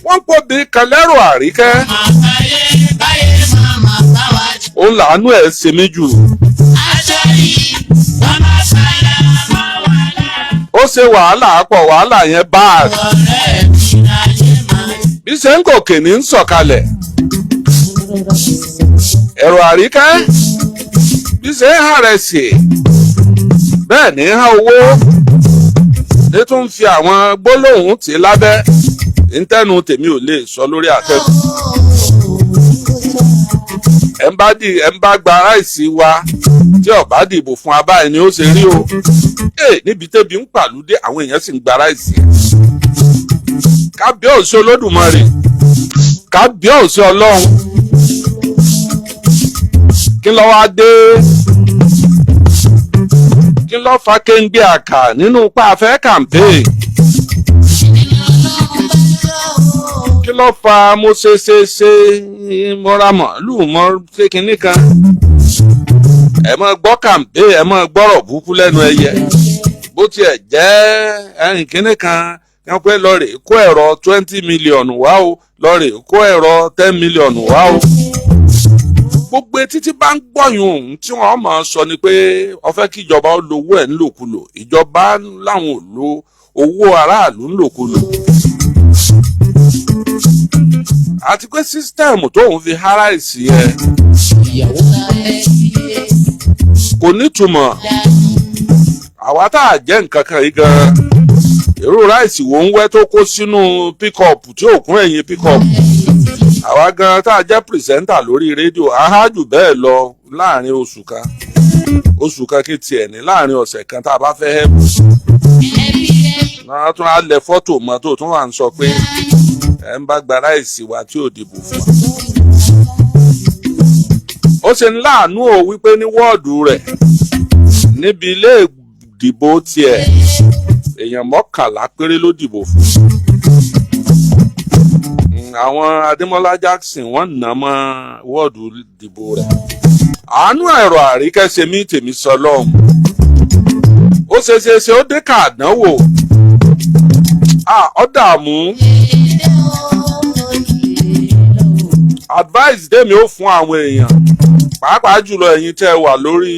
Wọ́n ń pòbí kan lẹ́rù Àríkẹ́. Àbáyé báyé màmá bá wa jù. Òun làánú ẹ̀ ṣe mí jù. Aṣọ yìí màmá sáyà máa wà lára. Ó ṣe wàhálà pọ̀, wàhálà yẹn bad. Ọ̀rẹ́ mi láyé máa jù. Bí ṣe ń gòkè ní ń sọ̀kalẹ̀. Ẹ̀rọ Àríkẹ́, bí ṣe ń hà rẹ̀ sí bẹ́ẹ̀ ní há owó ní tún fi àwọn gbólóhùn tì lábẹ́ ntẹ́nu tèmi ò lè sọ lórí àtẹ̀kùn. Ẹ̀ ń bá dì, ẹ̀ ń bá gba ráìsì wa tí ó bá dìbò fún abáyé ni ó ṣe rí o. Ee, níbi tẹ́bi ń pàlúdé, àwọn èèyàn sì ń gba ráìsì yẹn. Kábíyèsí Olódùmarè, kábíyèsí Ọlọ́run, kí ló wá dé? Kí ló fa kéńgbé àkà nínú pàfẹ́ campaign? Kí ló fa mo ṣe ṣe ṣe, mo ra màálù, mo ṣe kinní kan? Ẹ mọ gbọ́ campaign, ẹ mọ gbọ́rọ̀ búkú lẹ́nu ẹyẹ. Bó tiẹ̀ jẹ́ ẹ̀yìn kinní kan wọ́n pẹ́ lọ rè kó ẹ̀rọ 20 million wá o, lọ rè kó ẹ̀rọ 10 million wá o. Gbogbo etí tí bá ń gbọ̀yùn ohun tí wọ́n máa sọ ni pé ó fẹ́ kí ìjọba ó lo owó ẹ̀ ńlòkulò. Ìjọba láwọn ò lo owó aráàlú ńlòkulò. Àti pé system tóun fi háráìsì yẹn kò nítumọ̀. Àwa tá a jẹ́ nǹkan kan yìí gan-an, èrò ráìsì wo ń wẹ́ tó kó sínú pickup tí ò kún ẹ̀yìn pickup? Àwa gan tá a jẹ́ presenter lórí rédíò, ahájù bẹ́ẹ̀ lọ láàrin oṣù kan, oṣù kan kí tiẹ̀ ní, láàrin ọ̀sẹ̀ kan tá a bá fẹ́ hẹ́pù náà, tún á lẹ fọ́tò mọ́ tó tún wà ń sọ pé ẹ̀ ń bá gba ráìsì wa tí ò dìbò fún wa. Ó ṣe ń láàánú o wípé ní wọ́ọ̀dù rẹ̀, níbi ilé ìdìbò tiẹ̀, èèyàn 11 péré ló dìbò fún. Àwọn Adémọ́lá Jackson, wọ́n nà mọ́ wọ́ọ̀dù ìdìbò rẹ̀. Àánú ẹ̀rọ Àríkẹ́ ṣe mí, tèmi sọ lọ́hùn. Ó ṣe ṣe ṣe, ó dé kàdánwò, ó dààmú. Advice tèmi ó fún àwọn èèyàn, pàápàá jùlọ ẹ̀yin tẹ́ ẹ wà lórí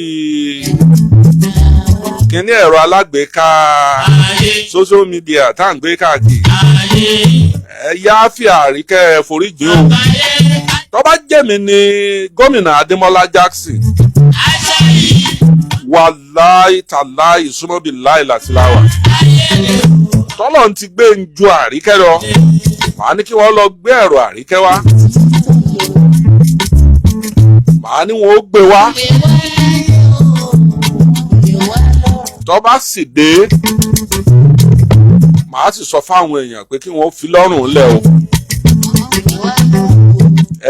kíní ẹ̀rọ alágbèéká, social media tá à ń gbé káàkiri, ẹ yá fi Àríkẹ́ foríjì o. Tó bá jẹ́ mi ni gómìnà Adémọ́lá Jackson, wàláì tàláì súnmọ́bì láì làtìláwà, tọ́lọ̀ ti gbé ń ju Àríkẹ́ lọ, màá ní kí wọ́n lọ gbé ẹ̀rọ Àríkẹ́ wá, màá ní wọn ó gbé wá. Tó bá sì dé, màá sì sọ fáwọn èèyàn pé kí wọ́n fi lọ́rùn lẹ̀ o.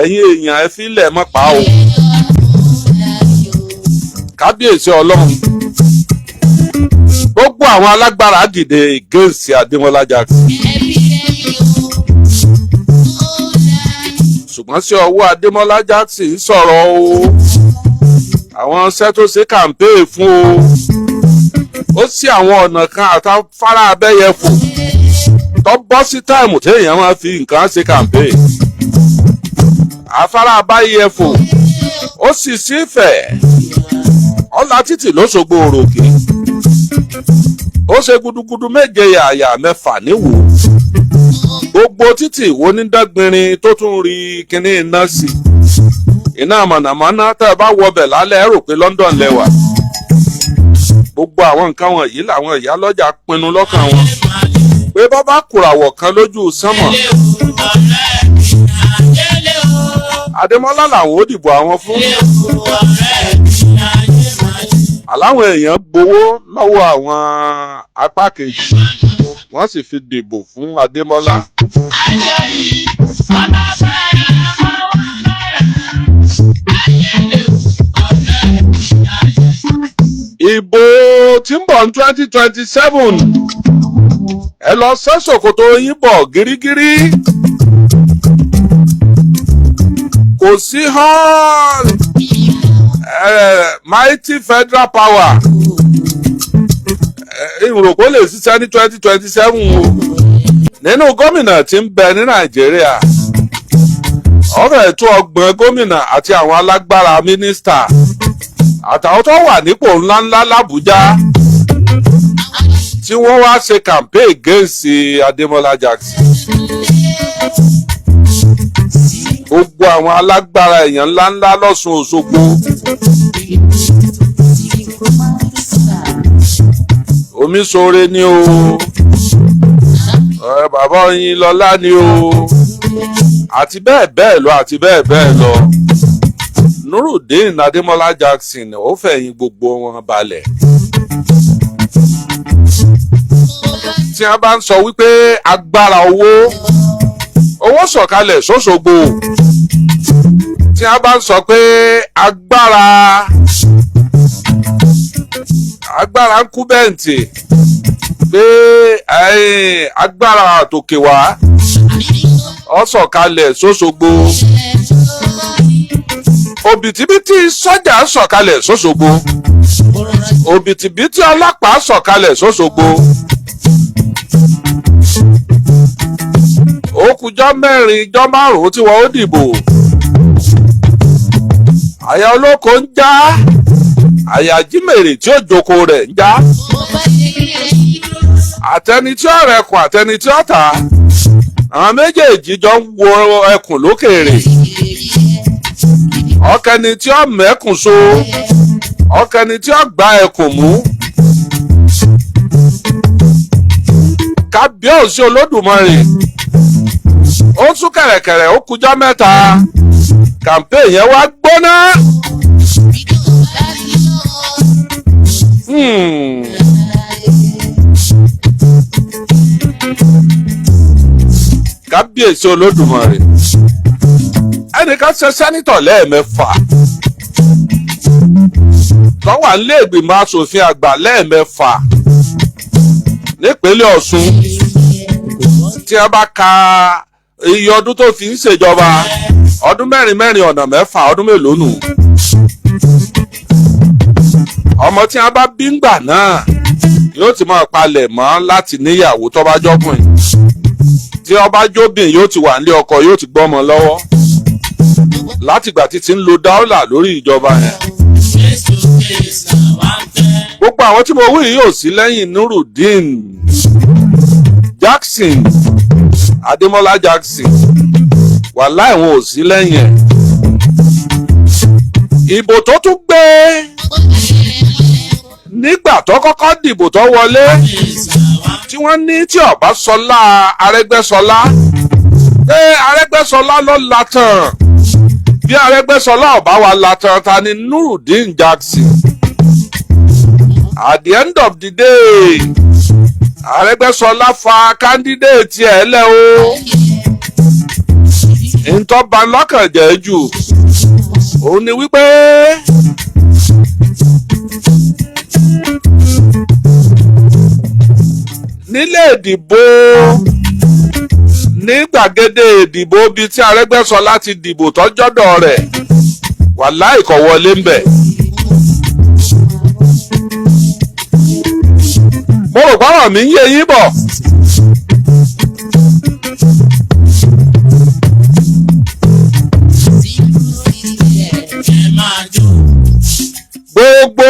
Ẹ̀yin èèyàn, ẹ fi lẹ̀ mọ́ pa o. Kábíyèsí Ọlọ́run, gbogbo àwọn alágbára dìde against Adémọ́lá Jackson, ṣùgbọ́n sí ọwọ́ Adémọ́lá Jackson ń sọ̀rọ̀ o. Àwọn iṣẹ́ tó ṣe campaign fún o, ó sí àwọn ọ̀nà kan àtàfárá abẹ́yẹfò tó bọ́ sí time téèyàn máa fi nǹkan ṣe campaign. Afárá abáyẹfò, ó sì sí fẹ̀ ọ̀la títì lóṣogbo òròkè, ó ṣe gudugudu méje yàyà mẹ́fà níwò. Gbogbo títì wo ní dọ́gbìnrin tó tún rí kíní iná sí, iná mọ̀nàmọ́ná. Tẹ́ ẹ bá wọbẹ̀ lálẹ́, ẹ rò pé London lẹ́wà. Gbogbo àwọn nǹkan wọ̀nyí làwọn ìyá lọ́jà pinnu lọ́kàn wọn pé bọ́ bá kùràwọ̀ kan lójú sánmọ̀, Adémọ́lá làwọn ó dìbò àwọn fún. Àláwọn èèyàn gbowó lọ́wọ́ àwọn apá kejì, wọ́n sì fi dìbò fún Adémọ́lá. Ìbò tí ń bọ̀ ní 2027, ẹ lọ sẹ́ ṣòkòtò yín bọ̀ gírígírí. Kò sí hall mighty federal power ìrò kó lè ṣiṣẹ́ ní 2027 o. Nínú gómìnà tí ń bẹ ní Nàìjíríà, ọ̀rẹ́ tó 30 gómìnà àti àwọn alágbára mínísítà àtàwọn tó wà nípò ńláńlá l'Àbújá tí wọ́n wá ṣe campaign against Adémọ́lá Jackson. Gbogbo àwọn alágbára èèyàn ńláńlá lọ́sùn Òṣogbo, Omiṣore ni o, bàbá Oyinlọlá ni o, àti bẹ́ẹ̀ bẹ́ẹ̀ lọ, àti bẹ́ẹ̀ bẹ́ẹ̀ lọ. Nurudeen Adémọ́lá Jackson ó fẹ̀yìn gbogbo wọn balẹ̀. Tí wọ́n bá ń sọ wípé agbára owó, owó sọ̀kalẹ̀ sóṣogbo. Tí wọ́n bá ń sọ pé agbára agbára ń kú bẹ́ǹtì, pé agbára àtòkè wá ó sọ̀kalẹ̀ sóṣogbo. Òbítíbitì sọ́jà sọ̀kalẹ̀ sóṣogbo. Òbítíbitì ọlọ́pàá sọ̀kalẹ̀ sóṣogbo. Ó kùjọ́ 4 jọ́ 5 tí wọ́n ó dìbò. Àyà olóko ń já, àyà jímèrè tí ó jókòó rẹ̀ ń já. Àtẹni tí ó rẹkùn, àtẹni tí ó tà, àwọn méjèèjì jọ ń wo ẹkùn lókèèrè. Ọkẹni tí ó mẹ́kùn so, ọkẹni tí ó gba ẹkùn mú. Kábíyèsí Olódùmarè, ó tún kẹ̀rẹ̀kẹ̀rẹ̀, ó kújọ́ 3, kàmpé yẹn wá gbóná. Kábíyèsí Olódùmarè, ẹnìkan ṣe sẹ́nítọ̀ lẹ́ẹ̀mẹ́fà, tó wà nílé ìgbìmọ̀ asòfin àgbà lẹ́ẹ̀mẹ́fà nípínlẹ̀ Ọ̀ṣun. Tí wọ́n bá ka iye ọdún tó fi ń ṣèjọba, ọdún 4 mẹ́rin ọ̀nà 6, ọdún mélòó nù. Ọmọ tí wọ́n bá bí ńgbà náà yóò ti máa palẹ̀ mọ́ láti níyàwó tó bá jọ́kùnrin. Tí ó bá jóbìn yóò ti wà nílé ọkọ, yóò ti gbọ́mọ lọ́wọ́ látìgbà tí ti ń lo dáúlà lórí ìjọba yẹn. Gbogbo àwọn tí mo wí yìí ò sí lẹ́yìn Nurudeen Jackson, Adémọ́lá Jackson, wàláì wọn ò sí lẹ́yìn ẹ̀. Ìbò tó tún gbé nígbà tó kọ́kọ́ dìbò tó wọlé, tí wọ́n ní tí Ọbáṣọlá Arẹ́gbẹ́ṣọlá, pé Arẹ́gbẹ́ṣọlá ló la tán, bí Arẹ́gbẹ́ṣọlá ọba wa la tán, ta ni Nurudeen Jackson? At the end of the day, Arẹ́gbẹ́ṣọlá fa kándídéètì ẹ̀ lẹ́ o. Ntọ́ba lọ́kàn jẹ́ jù òun ni wípé nílé ìdìbò, ní gbàgede ìdìbò bíi tí Arẹ́gbẹ́ṣọlá ti dìbò tọ́jọ́dọ̀ rẹ̀, wàláì kò wọlé ń bẹ̀. Mo rò pàrọ̀ mi ń yé yín bọ̀. Gbogbo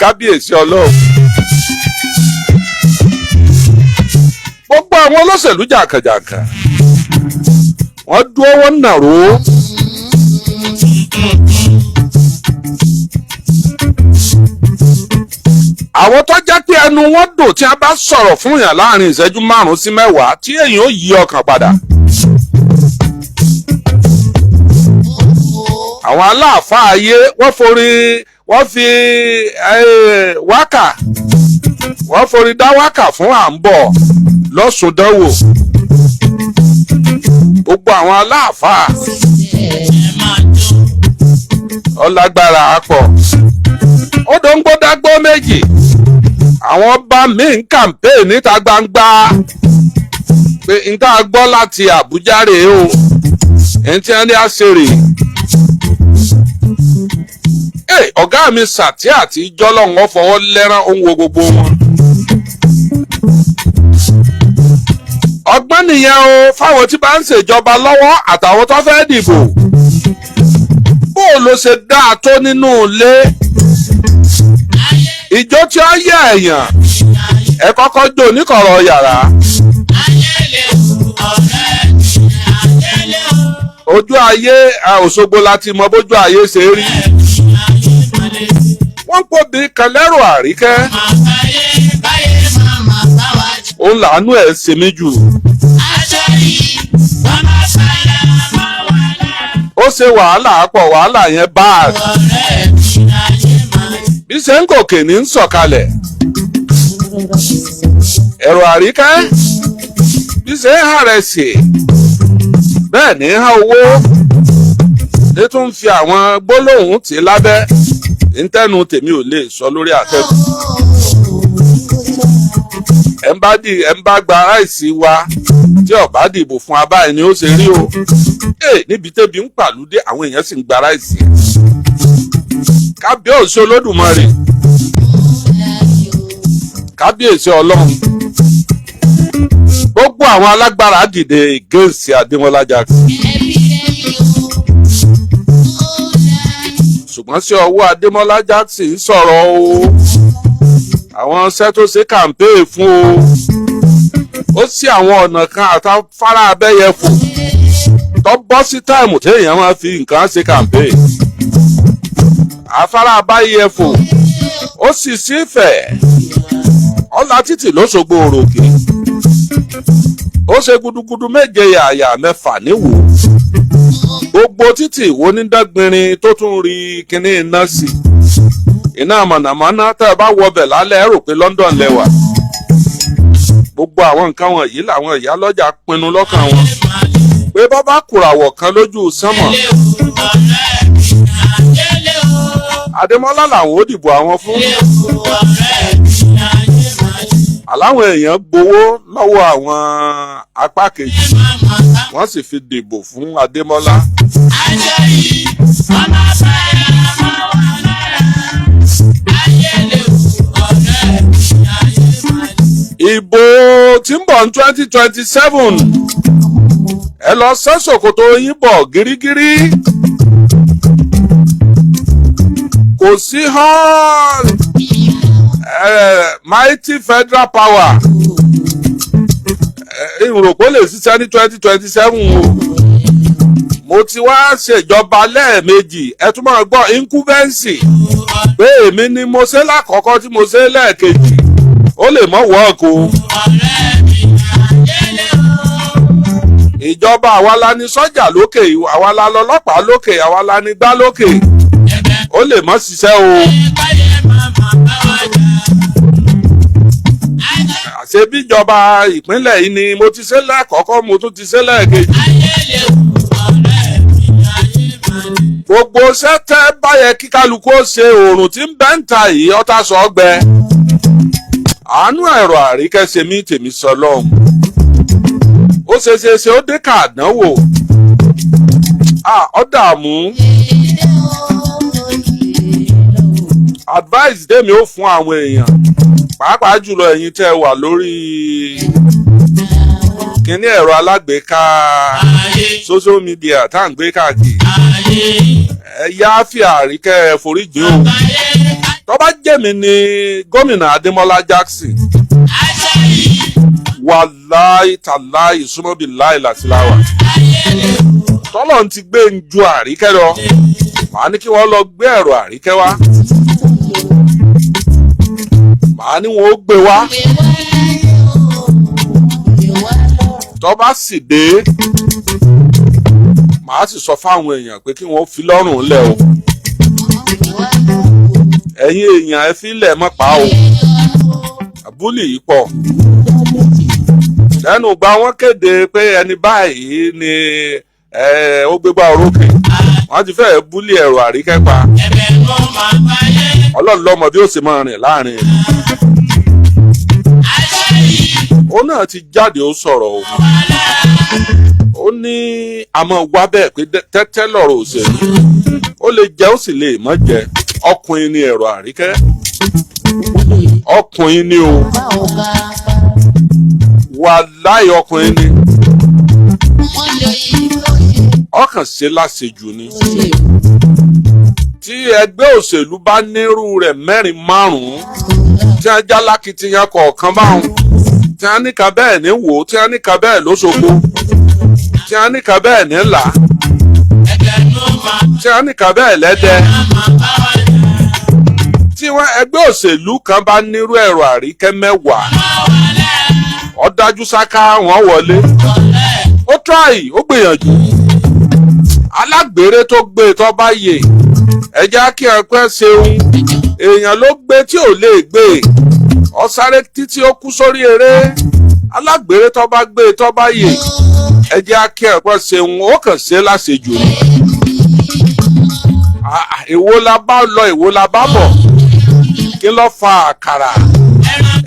kábíyèsí Ọlọ́run, gbogbo àwọn olóṣèlú jàǹkànjàǹkàn wọ́n dúró, wọ́n nàró. Àwọn tó jẹ́ pé ẹnu wọn dùn tí a bá sọ̀rọ̀ fún yàn láàrin ìṣẹ́jú 5 sí 10 tí èèyàn ó yí ọkàn padà. Àwọn aláàfáà ayé wọ́n forí, wọ́n fi wákà, wọ́n forí dá wákà fún à ń bọ̀ lọ́sùn dánwò. Gbogbo àwọn aláàfáà ọlágbára pọ̀. Ó dóńgbódágbó méjì. Àwọn ọba mi ń kàmpéè níta gbangba pé n tá a gbọ́ láti Àbújá rèé o, ẹni tí wọ́n ní á ṣe rèé. Ọ̀gá. Ọ̀gá mi Sàtí àti Jọ́lọ́hún fọwọ́ lẹ́rán, ó ń wo gbogbo wọn. Ọgbọ́n nìyẹn o fáwọn tí bá ń ṣèjọba lọ́wọ́ àtàwọn tó fẹ́ dìbò. Bó o ló ṣe dáa tó nínú ilé, ìjó tí ó yẹ èèyàn, ẹ kọ́kọ́ jó níkọ̀rọ̀ yàrá. Ayẹlẹ o, ọ̀rẹ́ mi, ayẹlẹ o. Ojú ayé Òṣogbo la ti mọ bójú ayé ṣe rí. Ayé malẹ̀. Wọ́n ń pòbí kan lẹ́rù Àríkẹ́. Àbáyé báyé màmá bá wa jù. Òun làánú ẹ̀ ṣe mí jù. Aṣọ yìí, wọ́n máa fara mọ́ wa lára. Ó ṣe wàhálà pọ̀, wàhálà yẹn bad. Ọ̀rẹ́ mi, ayé malẹ̀. Bí ṣe ń gòkè ní ń sọ̀kalẹ̀. Ẹ̀rọ Àríkẹ́, bí ṣe ń hàrẹ̀ sí bẹ́ẹ̀ ní há owó ní tún fi àwọn gbólóhùn tì lábẹ́ ntẹ́nu tèmi ò lè sọ lórí àtẹ̀kùn. Ẹ̀ ń bá dì, ẹ̀ ń bá gba ráìsì wa tí ó bá dìbò fún abáyé ni ó ṣe rí o. Ee, níbi tẹ́bi ń pàlúdé, àwọn èèyàn sì ń gba ráìsì. Kábíyèsí Olódùmarè, kábíyèsí Ọlọ́run, gbogbo àwọn alágbára dìde against Adémọ́lá Jackson, ṣùgbọ́n sí ọwọ́ Adémọ́lá Jackson ń sọ̀rọ̀ o. Àwọn iṣẹ́ tó ṣe campaign fún o, ó sí àwọn ọ̀nà kan àtàfárá abẹ́yẹfò tó bọ́ sí time téèyàn máa fi nǹkan ṣe campaign. Afárá abáyẹfò, ó sì sí fẹ̀ ọ̀là títì lọ́sọ̀gbọ̀ òròkè, ó ṣe gudugudu méje yàyà mẹ́fà níwò. Gbogbo títì wo ní dọ́gbìnrin tó tún rí kinní iná sí, iná mọ̀nàmọ́ná. Tẹ́ ẹ bá wọbẹ̀ lálẹ́, ẹ rò pé London lẹ́wà. Gbogbo àwọn nǹkan wọ̀nyí làwọn ìyá lọ́jà pinnu lọ́kàn wọn pé bọ́ bá kùràwọ̀ kan lójú sánmọ̀, Ọ̀rẹ́ mi, ayẹlẹ o. Adémọ́lá làwọn ó dìbò àwọn fún. Ọ̀rẹ́ mi, ayé malẹ̀. Àláwọn èèyàn gbowó lọ́wọ́ àwọn apá kejì, Màmá bá wọ́n sì fi dìbò fún Adémọ́lá. Aṣọ yìí, wọ́n máa fara mọ́ wa lára. Ayẹlẹ o, ọ̀rẹ́ mi, ayé malẹ̀. Ìbò tí ń bọ̀ ní 2027, ẹ lọ sẹ́ ṣòkòtò yín bọ̀ gírígírí. Kò sí hall mighty federal power ìrò kó lè ṣiṣẹ́ ní 2027 o. Mo ti wá ṣèjọba lẹ́ẹ̀mejì, ẹ tún máa gbọ́ incumbency pé èmi ni mo ṣe lákọ̀ọ́kọ́ tí mo ṣe lẹ́ẹ̀kejì, ó lè mọ́ work o. Ọ̀rẹ́ mi, ayẹlẹ o. Ìjọba àwa la ní sọ́jà lókè, àwa la lọ́lọ́pàá lókè, àwa la ní gbá lókè, Ẹ̀bẹ̀ ó lè mọ́ ṣiṣẹ́ o. báyé màmá bá wa jà. Àṣé bíjọba ìpínlẹ̀ yìí ni mo ti ṣe lẹ́ẹ̀kọ́kọ́, mo tún ti ṣe lẹ́ẹ̀kejì. Ayẹlẹ o, ọ̀rẹ́ mi, ayé malẹ̀. Gbogbo sẹ́tẹ́ báyẹ kí kálukú ó ṣe, òòrùn tí ń bẹ́ ń ta yìí ọ̀tá sọ ọgbẹ́. Àánú ẹ̀rọ Àríkẹ́ ṣe mí, tèmi sọ lọ́hùn. Ó ṣe ṣe ṣe, ó dé kàdánwò, ó dààmú. Advice tèmi ó fún àwọn èèyàn, pàápàá jùlọ ẹ̀yin tẹ́ ẹ wà lórí kíní ẹ̀rọ alágbèéká, Ayé, social media tá à ń gbé káàkiri, ayé, ẹ yá fi Àríkẹ́ ẹ foríjì o. ayé, Tó bá jẹ́ mi ni gómìnà Adémọ́lá Jackson, aṣọ yìí, wàláì tàláì súnmọ́bì láì làtìláwà, ayẹlẹ o. tọ́lọ̀ ń ti gbé ń ju Àríkẹ́ lọ, màá ní kí wọ́n lọ gbé ẹ̀rọ Àríkẹ́ wá, màá ní wọn ó gbé wá. Tó bá sì dé, màá sì sọ fáwọn èèyàn pé kí wọ́n fi lọ́rùn lẹ̀ o. Ẹ̀yin èèyàn, ẹ fi lẹ̀ mọ́ pa o, àbúlì yìí pọ̀. Lẹ́nu gba wọ́n kéde pé ẹni báyìí ni ó gbégbá orókè, wọ́n ti fẹ́ẹ̀ búlì ẹ̀rọ Àríkẹ́ pa. Ẹ̀bẹ̀ mo máa báyé. Ọlọ́run lọ́mọ bí ó sì máa rìn láàrin ìlú. Aṣọ yìí, Òun náà ti jáde, ó sọ̀rọ̀ o. Ó ní àmọ́ wá bẹ́ẹ̀ pé tẹ́tẹ́ lọ̀rọ̀ òṣèlú, ó lè jẹ́, ó sì lè má jẹ́. Ọkùnrin ni ẹ̀rọ àríkẹ́, ọkùnrin ni o. Bá ò ká pa. Wàláì, ọkùnrin ni. Wọ́n lè yí lóye. Ọkàn ṣe láṣejù ni. Ṣe. Tí ẹgbẹ́ òṣèlú bá nírú rẹ̀ mẹ́rin, márùn-ún, tí wọ́n já lákìtìyàn kọ̀ọ̀kan báwọn, tí wọ́n níka bẹ́ẹ̀ ní wò ó, tí wọ́n níka bẹ́ẹ̀ lóṣogbo, tí wọ́n níka bẹ́ẹ̀ ní là, tí wọ́n níka bẹ́ẹ̀ lẹ́dẹ, tí wọ́n ẹgbẹ́ òṣèlú kan bá nírú ẹ̀rọ àríkẹ́ 10, ó dájú sáká wọ́n wọlé. Ó try, ó gbìyànjú. Alágbèrè tó gbé tó bá yè, ẹ jẹ́ kí ẹ pẹ́ ṣeun. Èèyàn ló gbé tí ò lè gbé, ọ sáré títí ó kú sórí eré. Alágbèrè tó bá gbé tó bá yè, ẹ jẹ́ kí ẹ pẹ́ ṣeun. Ó kàn ṣe láṣejù ni. Ah, ah, èwo la bá lọ, èwo la bá bọ̀? Kí ló fa àkàrà?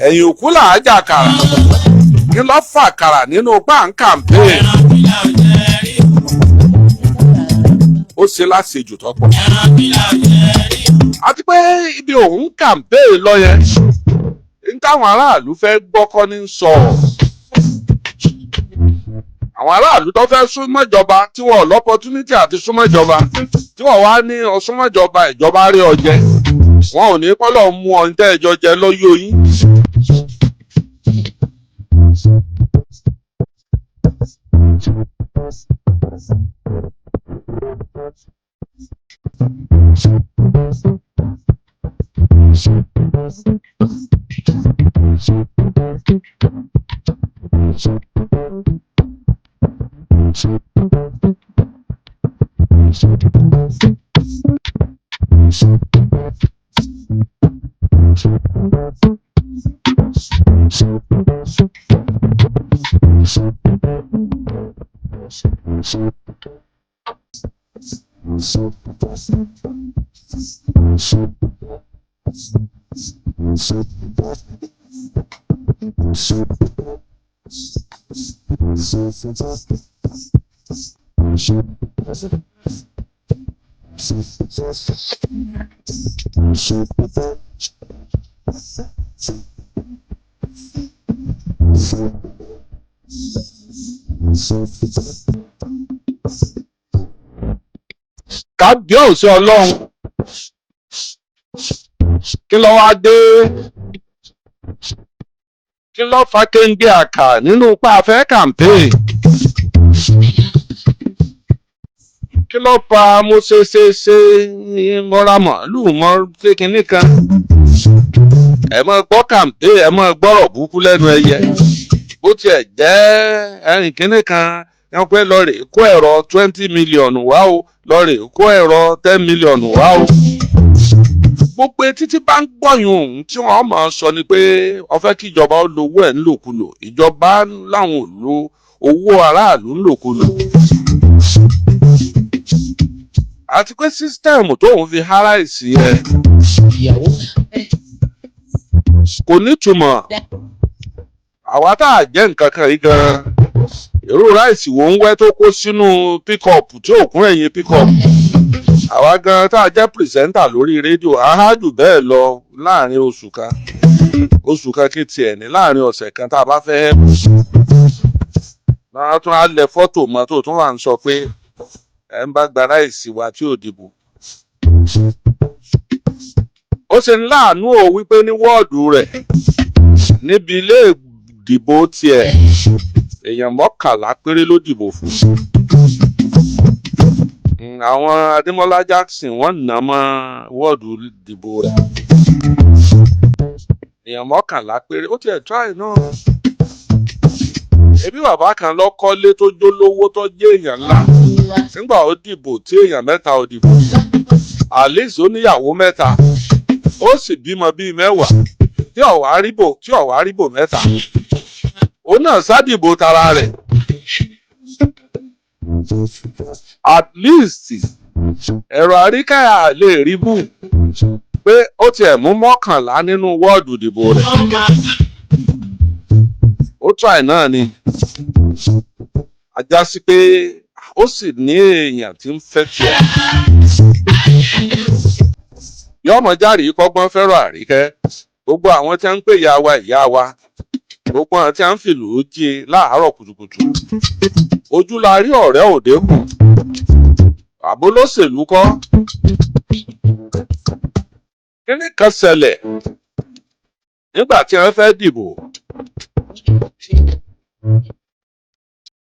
Ẹ̀yìn òkú là á jà àkàrà. Kí ló fa àkàrà nínú pàǹkàǹpé? Ó ṣe láṣejù tó pọ̀, àti pé ibi òun kàǹpé lọ yẹn ní táwọn aráàlú fẹ́ gbọ́kọ́ ní sọ. Àwọn aráàlú tó fẹ́ súnmọ́ ìjọba, tí wọ́n l' opportunity àti súnmọ́ ìjọba, tí wọ́n wá ní ọsúnmọ́ ìjọba, ìjọba rí ọ jẹ, wọn ò ní kọ́lọ̀ mú ọ ní tẹ́ ẹjọ́ jẹ lọ́yọ̀ yín. Kábíyèsí Ọlọ́run, kí ló wá dé? Kí ló fa kéńgé àkà nínú pàfẹ́ campaign? Kí ló fa mo ṣe ṣe ṣe, mo ra màálù, mo ṣe kinní kan? Ẹ máa gbọ́ campaign, ẹ máa gbọ́rọ̀ burúkú lẹ́nu ẹyẹ. Bó tiẹ̀ jẹ́ ẹ̀rìn kinní kan, wọ́n pẹ́ lọ rè kó ẹ̀rọ 20 million wá o, lọ rè kó ẹ̀rọ 10 million wá o. Gbogbo etí tí bá ń gbọ̀yìn ohun tí wọ́n máa sọ ni pé ó fẹ́ kí ìjọba ó lo owó ẹ̀ ńlòkulò. Ìjọba láwọn ò lo owó aráàlú ńlòkulò. Àti pé system tóun fi há ráìsì yẹn Ìyàwó. kò nítumọ̀. Àwa tá a jẹ́ nǹkan kan yìí gan-an, èrò ráìsì wo ń wẹ́ tó kó sínú pickup tí ò kún ẹ̀yìn pickup? Àwa gan tá a jẹ́ presenter lórí rédíò, ahájù bẹ́ẹ̀ lọ láàrin oṣù kan, oṣù kan kí tiẹ̀ ní, láàrin ọ̀sẹ̀ kan tá a bá fẹ́ náà tún á lẹ fọ́tò mọ́ tó tún wà ń sọ pé ẹ̀ ń bá gba ráìsì wa tí ò dìbò. Ó ṣe ń láàánú o wípé ní wọ́ọ̀dù rẹ̀, níbi ilé ìdìbò tiẹ̀, èèyàn 11 péré ló dìbò fún. Àwọn Adémọ́lá Jackson, wọ́n nà mọ́ wọ́ọ̀dù ìdìbò rẹ̀, èèyàn 11 péré. Ó tiẹ̀ try náà. Ebi bàbá kan lọ kọ́lé tó jólówó, tó jẹ́ èèyàn ńlá, nígbà ó dìbò tí èèyàn mẹ́ta ò dìbò. Alice, ó níyàwó mẹ́ta, ó sì bímọ bíi 10, tí ọ̀wá ríbò mẹ́ta, òun náà sádìbò tara rẹ̀. At least ẹ̀rọ àríkàyà lè rí bù pé ó tiẹ̀ mú 11 nínú wọ́ọ̀dù ìdìbò rẹ̀. Ó try náà ni. Ajá sí pé ó sì ní èèyàn tí ń fẹ́ tiẹ̀. Yọmọ járe kọ́gbọ́n fẹ́ràn Àríkẹ́. Gbogbo àwọn tí wọ́n ń pè ìyá wa ìyá wa, gbogbo àwọn tí wọ́n ń fìlú jí láàárọ̀ kùtùkùtù. Ojú la rí ọ̀rẹ́ òde kù. Àbó lóṣèlú kọ́. Kíní kan ṣẹlẹ̀ nígbà tí wọ́n fẹ́ dìbò.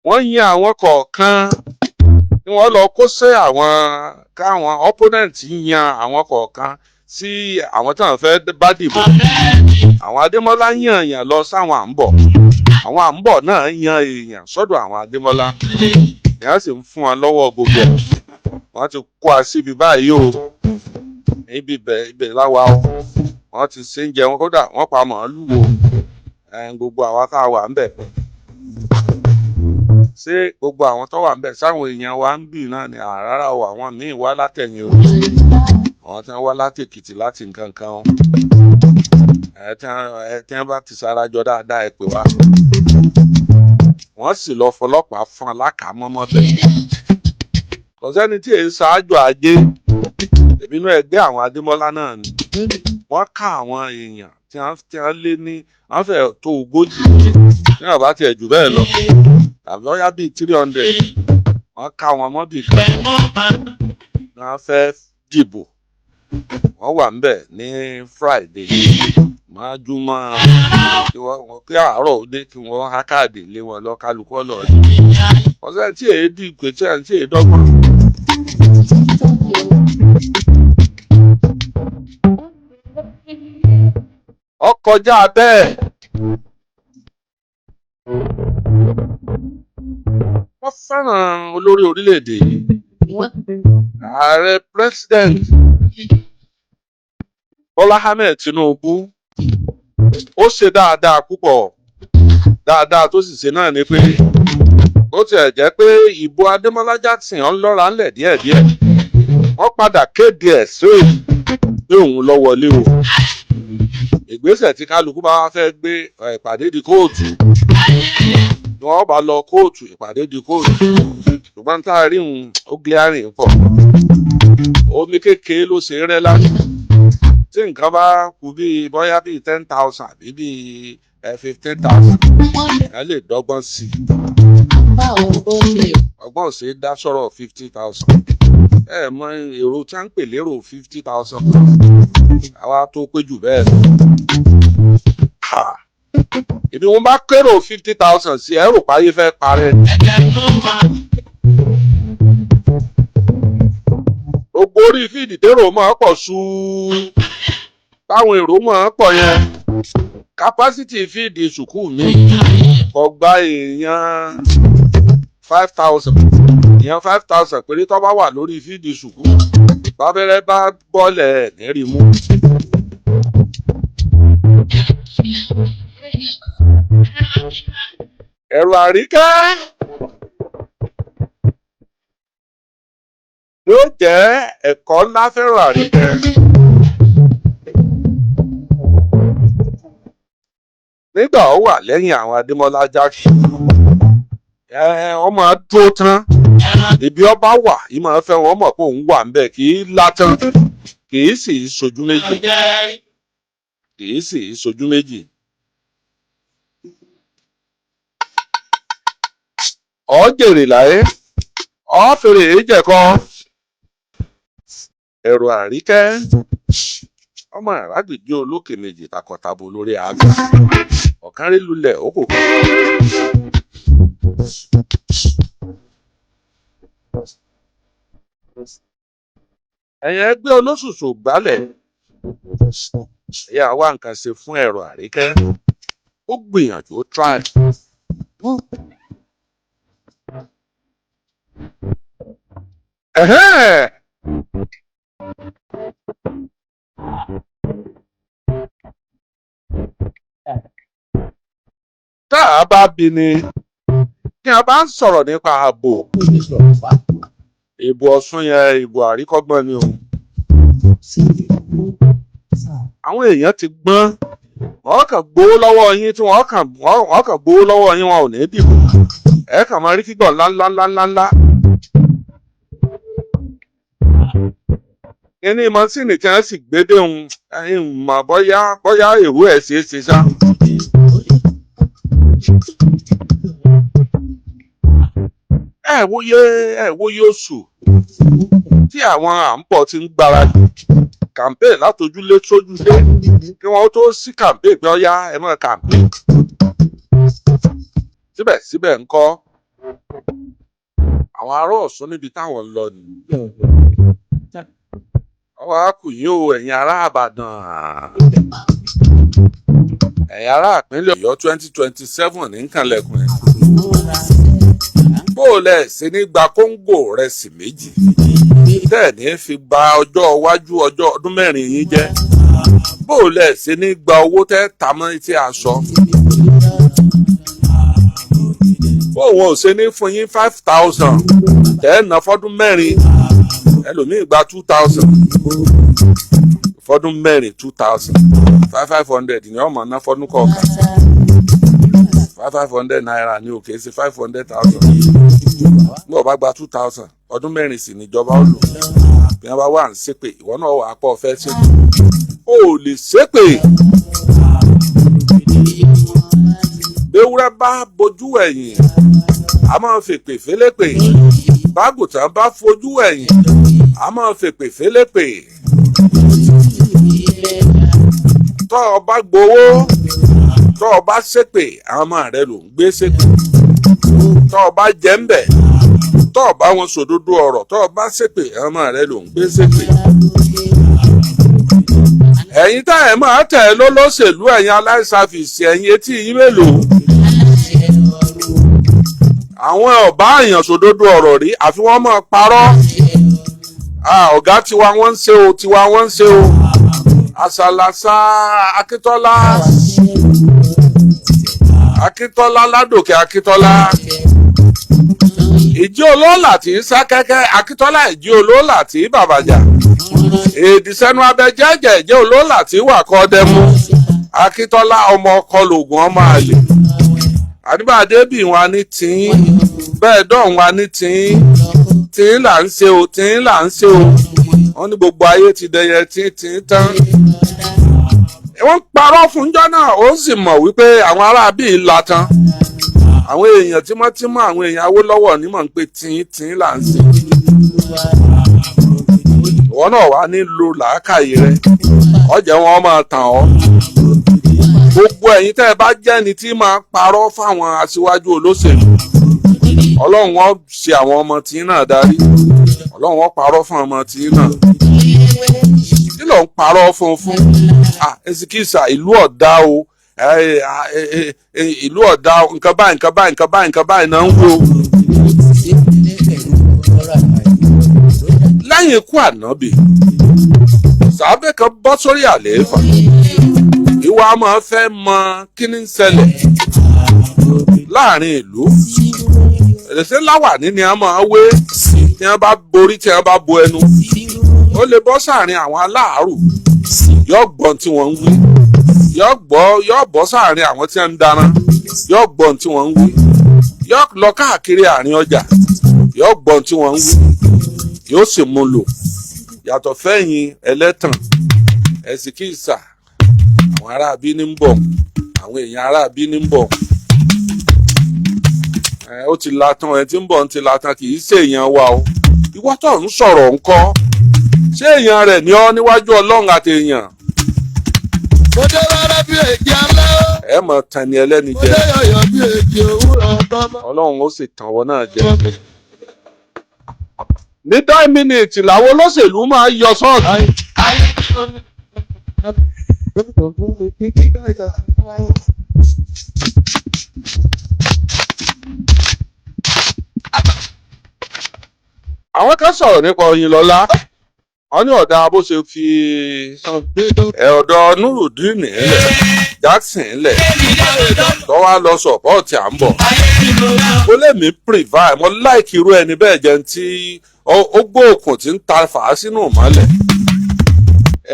Wọ́n yan àwọn kọ̀ọ̀kan tí wọ́n lọ kó sí àwọn káwọn opponent yan àwọn kọ̀ọ̀kan sí àwọn tí wọ́n fẹ́ bá dìbò. Àwọn Adémọ́lá yan èèyàn lọ sáwọn à ń bọ̀. Àwọn à ń bọ̀ náà yan èèyàn sọ́dọ̀ àwọn Adémọ́lá. Ìyá sì ń fún wọn lọ́wọ́ gbogbo ẹ̀. Wọ́n ti kó a síbi báyìí o. Níbi ibẹ̀ láwa o. Wọ́n ti ṣe ń jẹun kódà wọ́n pa màálù o. Gbogbo àwa tá a wà ń bẹ̀. Ṣé gbogbo àwọn tó wà ń bẹ̀ sáwọn èèyàn wa ń bì náà ni? Àràrà o, àwọn míì wá látẹ̀yìn o. Àwọn tí wọ́n wá láti Èkìtì láti nǹkan kan o. Tí wọ́n bá ti sarajọ dáadáa ẹ pè wá. Wọ́n sì lọ fọlọ́pàá fún alákàámọ́ mọ́bẹ̀. Kò sẹ́ni tí èyí ṣáájú ajé. Ìbínú ẹgbẹ́ àwọn Adémọ́lá náà ni. Wọ́n ká àwọn èèyàn tí wọ́n lé ní wọ́n fẹ́ tó 40. Ní wọ́n bá tiẹ̀ jù bẹ́ẹ̀ lọ. Tàbí ọ̀yá bíi 300. Wọ́n ká wọn mọ́bì kan. Wọ́n fẹ́ dìbò. Wọ́n wà ńbẹ̀ ní Friday. Májúmọ́ kí àárọ̀ dé kí wọ́n há káàdì lé wọn lọ kálukú ọ̀lọ́. Kò sẹ́ni tí èyí dì kò sẹ́ni tí èyí dọ́gbọ́n. Ó kọjá bẹ́ẹ̀. Wọ́n fẹ́ràn olórí orílẹ̀-èdè yìí. Ààrẹ President Bọ́lá Ahmed Tinubu ó ṣe dáadáa púpọ̀. Dáadáa tó sì ṣe náà ni pé ó tiẹ̀ jẹ́ pé ìbò Adémọ́lá Jackson ń lọ́ra ńlẹ̀ díẹ̀díẹ̀. Wọ́n padà kéde ẹ̀ sí pé òun lọ wọlé o. Ìgbésẹ̀ tí kálukú bá wá fẹ́ gbé ìpàdé di kóòtù. Ni wọ́n bá lọ kóòtù, ìpàdé di kóòtù. Ṣùgbọ́n tá a rí òun ó glaring pọ̀. Omi kékeré ló ṣe rẹ́ lánàá. Tí nǹkan bá kú bíi bóyá bíi 10,000 àbí bíi 15,000, ẹ lè dọ́gbọ́n sí i. Ọgbọ́n ò ṣe é dá sọ̀rọ̀ 50,000. Ẹ mọ èrò tí wọ́n ń pè lérò 50,000. Àwa tó pé jù bẹ́ẹ̀ lọ. Èmi wọn bá kérò 50,000 sí ẹ rò páyé fẹ́ parẹ́. Gbogbo orí fíìdì térò máa pọ̀ ṣúú. Táwọn èrò máa pọ̀ yẹn. Capacity fíìdì sùkúù mi kò gba èèyàn 5,000. Èèyàn 5,000 péré tó bá wà lórí fíìdì sùkúù. Bábẹ́rẹ́ bá bọ́lẹ̀ ní rí mú. Ẹ̀rù Àríkẹ́ yóò jẹ́ ẹ̀kọ́ ńlá fẹ́ràn Àríkẹ́. Nígbà ó wà lẹ́yìn àwọn Adémọ́lá Jackson, ọmọ dúró tán. Ibi ọba wà, ìmọ̀ fẹ́ wọn mọ̀ pé òun wà ńbẹ̀ kì í látàn, kì í sì sojú méjì. Kì í sì sojú méjì. Ọ jèrè láyé, ọ fèrè jẹ̀kọ. Ẹ̀rù Àríkẹ́, ọmọ àràgbìgbì olókè méjì takọtabo lórí àgbà. Ọ̀kan rí lulẹ̀ ó kò kọ́. Ẹ̀yin ẹgbẹ́ olóṣùṣù gbálẹ̀. Ẹ̀yà wá nǹkan ṣe fún Ẹ̀rù Àríkẹ́. Ó gbìyànjú ó try. Ẹ̀hẹ́n! Tá a bá bi ni tí a bá ń sọ̀rọ̀ nípa ààbò, ìbò Ọ̀ṣun yẹn ìbò àríkọ́gbọ́n ni o. Àwọn èèyàn ti gbọ́n. Wọ́n kàn gbowó lọ́wọ́ yín tí wọ́n kàn gbowó lọ́wọ́ yín wọn ò ní dìbò. Ẹ kàn máa rí fígọ̀ ńlá ńlá ńlá ńlá ńlá. Kíní mọ́sìnì tí wọ́n sì gbé dé òun, mọ̀ bóyá bóyá èrú ẹ̀ ṣeé ṣe ṣá. Ẹ wòye oṣù tí àwọn à ń bọ̀ ti ń gbáradì campaign látojúlé sójúlé kí wọ́n tó sí campaign pé ọ̀yá, ẹ mọ̀ campaign. Síbẹ̀síbẹ̀ ńkọ́, àwọn ará Ọ̀ṣun níbi táwọn ń lọ nìyí. Ọwọ́ á kù yín o, ẹ̀yin ará Ìbàdàn, ẹ̀yin ará ìpínlẹ̀ Ọ̀yọ́, 2027 ní nkànlẹ̀kùn ẹ̀. Bó o lẹ̀ ṣe ní gba kóńgò rẹsì 2 tẹ́ ẹ̀ ní fi ba ọjọ́ iwájú, ọjọ́ ọdún 4 yín jẹ́? Bó o lẹ̀ ṣe ní gba owó tẹ́ ta mọ́ etí aṣọ? Bó wọn ò ṣe ní fún yín 5,000 tẹ́ ẹ̀ ná fọ́dún 4? Ẹlòmíì gba 2,000 fọ́dún 4, 2,000, five five hundred ní ọmọ ná fọ́dún kọ̀ọ̀kan. Five five hundred naira ní òkè sí 500,000. Bí wọ́n bá gba 2,000, ọdún 4 sì níjọba ó lò. Bí wọ́n bá wà ń ṣépè, ìwọ náà wà á pọ̀ fẹ́ ṣépè, o ò lè ṣépè. Béwúrẹ́ bá bojú ẹ̀yìn, a máa fèpè félépè. Bágùtàn bá fojú ẹ̀yìn, a máa fèpè félépè. Tọ́ ọ bá gbowó, tọ́ ọ bá ṣépè, àwọn ọmọ rẹ ló ń gbé ṣépè. Tọ́ ọ bá jẹ́ ń bẹ̀, tọ́ ọ bá wọn sòdodo ọ̀rọ̀, tọ́ ọ bá ṣépè, àwọn ọmọ rẹ ló ń gbé ṣépè. Ẹ̀yin tá ẹ̀ máa tẹ̀ lólóṣèlú, ẹ̀yin aláìsàfìsì, ẹ̀yin etí yín mélòó? Àwọn ọ̀bá àyàn sòdodo ọ̀rọ̀ rí, àfi wọ́n máa parọ́. Ọ̀gá, tiwa wọ́n ń ṣe o, tiwa wọ́n ń ṣe o. Àṣàlàṣà Akíntọ́lá, Akíntọ́lá ládòkè, Akíntọ́lá ìjí olóòlà tí í sá kẹ́kẹ́, Akíntọ́lá ìjí olóòlà tí í bàbàjà èdè sẹ́nu abẹ jẹ́jẹ́, ìjẹ́ olóòlà tí wà kọ́ dẹ́mú, Akíntọ́lá ọmọ ọkọ lògùn ọmọ àlè àdìbàdé bì wọn ní tìín bẹ́ẹ̀ dán wọn ní tìín tìín là ń ṣe o, tìín là ń ṣe o. Wọ́n ní gbogbo ayé ti dẹyẹ tín tín tán. Wọ́n parọ́ fúnjọ́ náà, ó sì mọ̀ wípé àwọn ará bíi la tán. Àwọn èèyàn tímọ́tímọ́, àwọn èèyàn Awólọ́wọ̀ ní mọ̀ ń pé tín tín là ń ṣe. Ìwọ náà wà ní lo làákàyè rẹ, ọ̀jẹ̀ wọn máa tàn ọ́. Gbogbo ẹ̀yin tẹ́ ẹ bá jẹ́ni tí máa parọ́ fáwọn aṣíwájú olóṣèlú, Ọlọ́run wọn ṣe àwọn ọmọ tí náà darí. Ọlọ́run wọn parọ́ fún ọmọ tí náà. Kí ló ń parọ́ fún? Ẹsìkìsà, ìlú ọ̀dà o, ìlú ọ̀dà o, nǹkan báyìí, nǹkan báyìí, nǹkan báyìí, nǹkan báyìí náà ń wo. Lẹ́yìn ikú Ànábì, sàábẹ̀ kan bọ́ sórí àlééfà. Ìwà máa fẹ́ mọ kí ni ń ṣẹlẹ̀ láàrin ìlú. Ẹ̀sẹ̀ láwàní ni a máa wé tí wọ́n bá borí, tí wọ́n bá bo ẹnu. Ó lè bọ́ sáàrin àwọn aláàárù, yóò gbọ́n tí wọ́n ń wí. Yóò gbọ́, yóò bọ́ sáàrin àwọn tí wọ́n ń dáná, yóò gbọ́n tí wọ́n ń wí. Yóò lọ káàkiri àárín ọjà, yóò gbọ́n tí wọ́n ń wí, yóò sì mú lò. Yàtọ̀ fẹ́yìn ẹlẹ́tàn ẹ̀sìkìsà, àwọn aráabí ní ń bọ̀, àwọn èèyàn aráabí ní ń bọ̀. Ẹ ó ti la tán, ẹ tí ń bọ̀ ń ti la tán, kì í ṣe èèyàn wa o. Ìwọ tó ń sọ̀rọ̀ ńkọ́, ṣé èèyàn rẹ̀ ní ọ́ níwájú Ọlọ́run àti èèyàn? Mo dé rárá bí èjì alẹ́ ó. Ẹ mọ̀ tàn ní ẹlẹ́ni Mo jẹ. dé yọ̀yọ̀ bí èjì òwúrọ̀ tọ́mọ. Ọlọ́run ó sì tàn wọ́n náà jẹ. Ní 9 minutes làwọn olóṣèlú máa yọ sọ́ọ̀tì. Ayé. Àwọn kan sọ̀rọ̀ nípa Oyinlọ́lá, wọ́n ní ọ̀dà bó ṣe fi ẹ̀ ọ̀dọ̀ Nurudeen ńlẹ̀, Jackson ńlẹ̀, tó wá lọ support à ń bọ̀. Mo lè mí prefer, mo like irú ẹni bẹ́ẹ̀ jẹun tí ó gbóòkùn tí ń ta fàá sínú ìmọ́lẹ̀.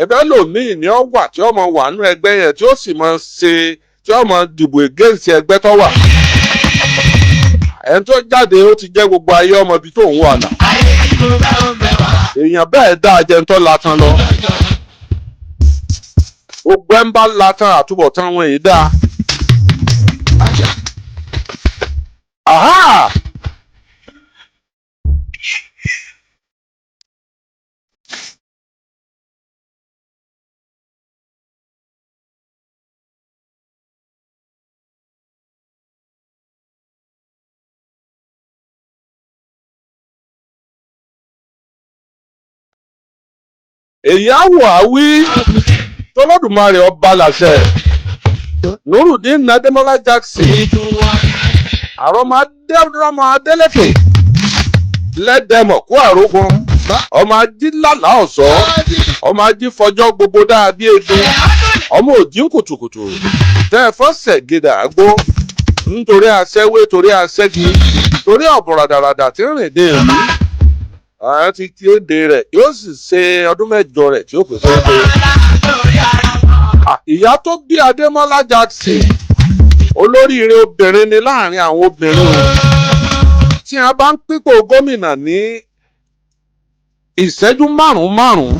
Ẹ̀bẹ̀ lòmíì ni ó wà tí ó mọ wà nínú ẹgbẹ́ yẹn, tí ó sì mọ ṣe, tí ó mọ dìbò against ẹgbẹ́ tó wà. Ẹni tó jáde, ó ti jẹ́ gbogbo ayé ọmọ ibi tó ń wà náà. Èèyàn bẹ́ẹ̀ dáa jẹ́ ń tọ́ latan lọ. Gbogbo ẹ̀ ń bá latan, àtúbọ̀tán wọn èyí dáa. Aha! Èyí á wò á wí tọ́lọ́dùmarè ọba làṣẹ. Nurudeen Adémọ́lá Jackson, àrọ́mọ Adélékè lẹ́dẹ̀mọ̀ kó àrógun, ọmọ ají lálàá ọ̀sọ́, ọmọ ají fọjọ́ gbogbo dáa bí egun, ọmọ òjì kùtùkùtù tẹ́ ẹ fọ́sẹ̀ gidà àgbo nítorí aṣẹ́wé, torí aṣẹ́gi, torí ọ̀bùn ràdàràdà tí ń rìn dé ìlú. Àwọn ti kéde rẹ̀, yóò sì ṣe ọdún 8 rẹ̀ tí ó pèsè pé ìyá tó bí Adémọ́lá Jackson, olóríire obìnrin ni láàrin àwọn obìnrin o. Tí a bá ń pípò gómìnà ní ìṣẹ́jú márùn-ún márùn-ún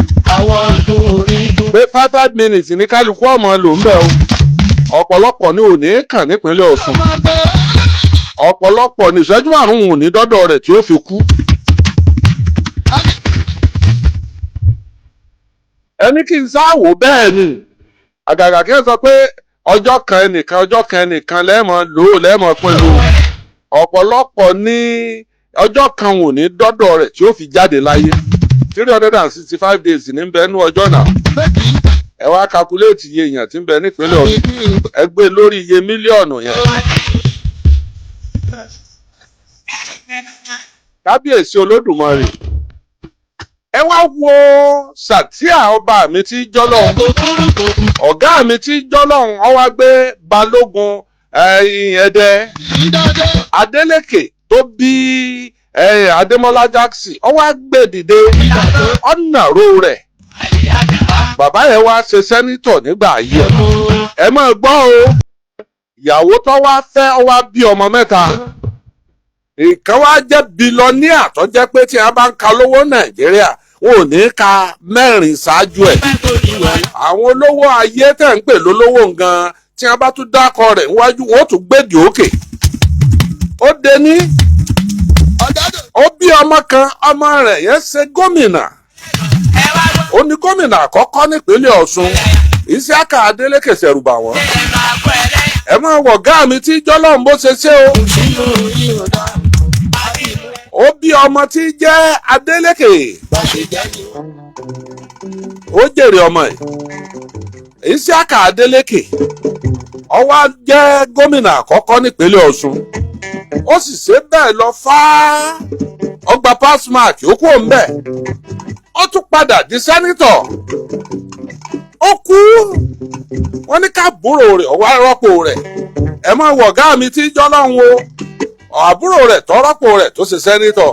pé 5 5 minutes ní kálukú ọmọ lò ń bẹ̀ o, ọ̀pọ̀lọpọ̀ ní ò ní kàn nípínlẹ̀ Ọ̀ṣun. Ọ̀pọ̀lọpọ̀ ní ìṣẹ́jú 5 ò ní dọ́dọ̀ rẹ̀ tí ó fi kú. Ẹni kí n sáwò bẹ́ẹ̀ ni àgàgà kí n sọ pé ọjọ́ kan ẹnìkan, ọjọ́ kan ẹnìkan lẹ́ẹ̀mọ lò ó, lẹ́ẹ̀mọ pín lò. Ọ̀pọ̀lọpọ̀ ní ọjọ́ kan ò ní dọ́dọ̀ rẹ̀ tí ó fi jáde láyé. 365 days ní bẹ́ẹ̀ nú ọjọ́ náà. Ẹ wá calculate iye èèyàn tí ń bẹ nípínlẹ̀ Ọ̀ṣun, ẹ gbé lórí iye mílíọ̀nù yẹn. Kábíyèsí Olódùmarè, ẹ wá wo sàtíà ọba mi tí jọlọ́hún, ọ̀gá mi tí jọlọ́hún, ọ wá gbé Balógun Ẹ̀ẹ́dẹ́ Adélékè tó bí Adémọ́lá Jackson, ọ wá gbé dìde ọ̀nàró rẹ̀. Bàbá yẹn wá ṣe senator nígbà ayé ẹ̀. Ẹ máa gbọ́ o, ìyàwó tó wá fẹ́, ọ wá bí ọmọ mẹ́ta. Nǹkan wá jẹ́ billionaire tó jẹ́ pé tí a bá ń ka lówó Nàìjíríà, wọn ò ní ka mẹ́rin ṣáájú ẹ̀. Àwọn olówó ayé tẹ̀ ń pè lólówó gan, tí a bá tún dákọ rẹ̀ níwájú, wọn ó tún gbèdì òkè. Ó dé ní ó bí ọmọ kan, ọmọ rẹ̀ yẹn ṣe gómìnà. Ó ní gómìnà àkọ́kọ́ nípínlẹ̀ Ọ̀ṣun, Isiaka Adeleke. Ṣẹ̀rùbà wọ́n. Ẹ máa wọ̀ ọ̀gá mi tí jọ́lọ́run bó ṣe ṣe o. Ó bí ọmọ tí jẹ́ Adeleke, ó jèrè ọmọ ẹ̀. Isiaka Adeleke ó wá jẹ́ gómìnà àkọ́kọ́ nípínlẹ̀ Ọ̀ṣun. Ó sì ṣe bẹ́ẹ̀ lọ fáá, ó gba pass mark, ó kú òun bẹ́ẹ̀, ó tún padà di senator. Ó kú, wọ́n ní káàbúrò rẹ̀ ó wá rọ́pò rẹ̀. Ẹ máa wọ̀ ọ̀gá mi tí jọ́lọ́run o, àbúrò rẹ̀ tó rọ́pò rẹ̀ tó ṣe senator.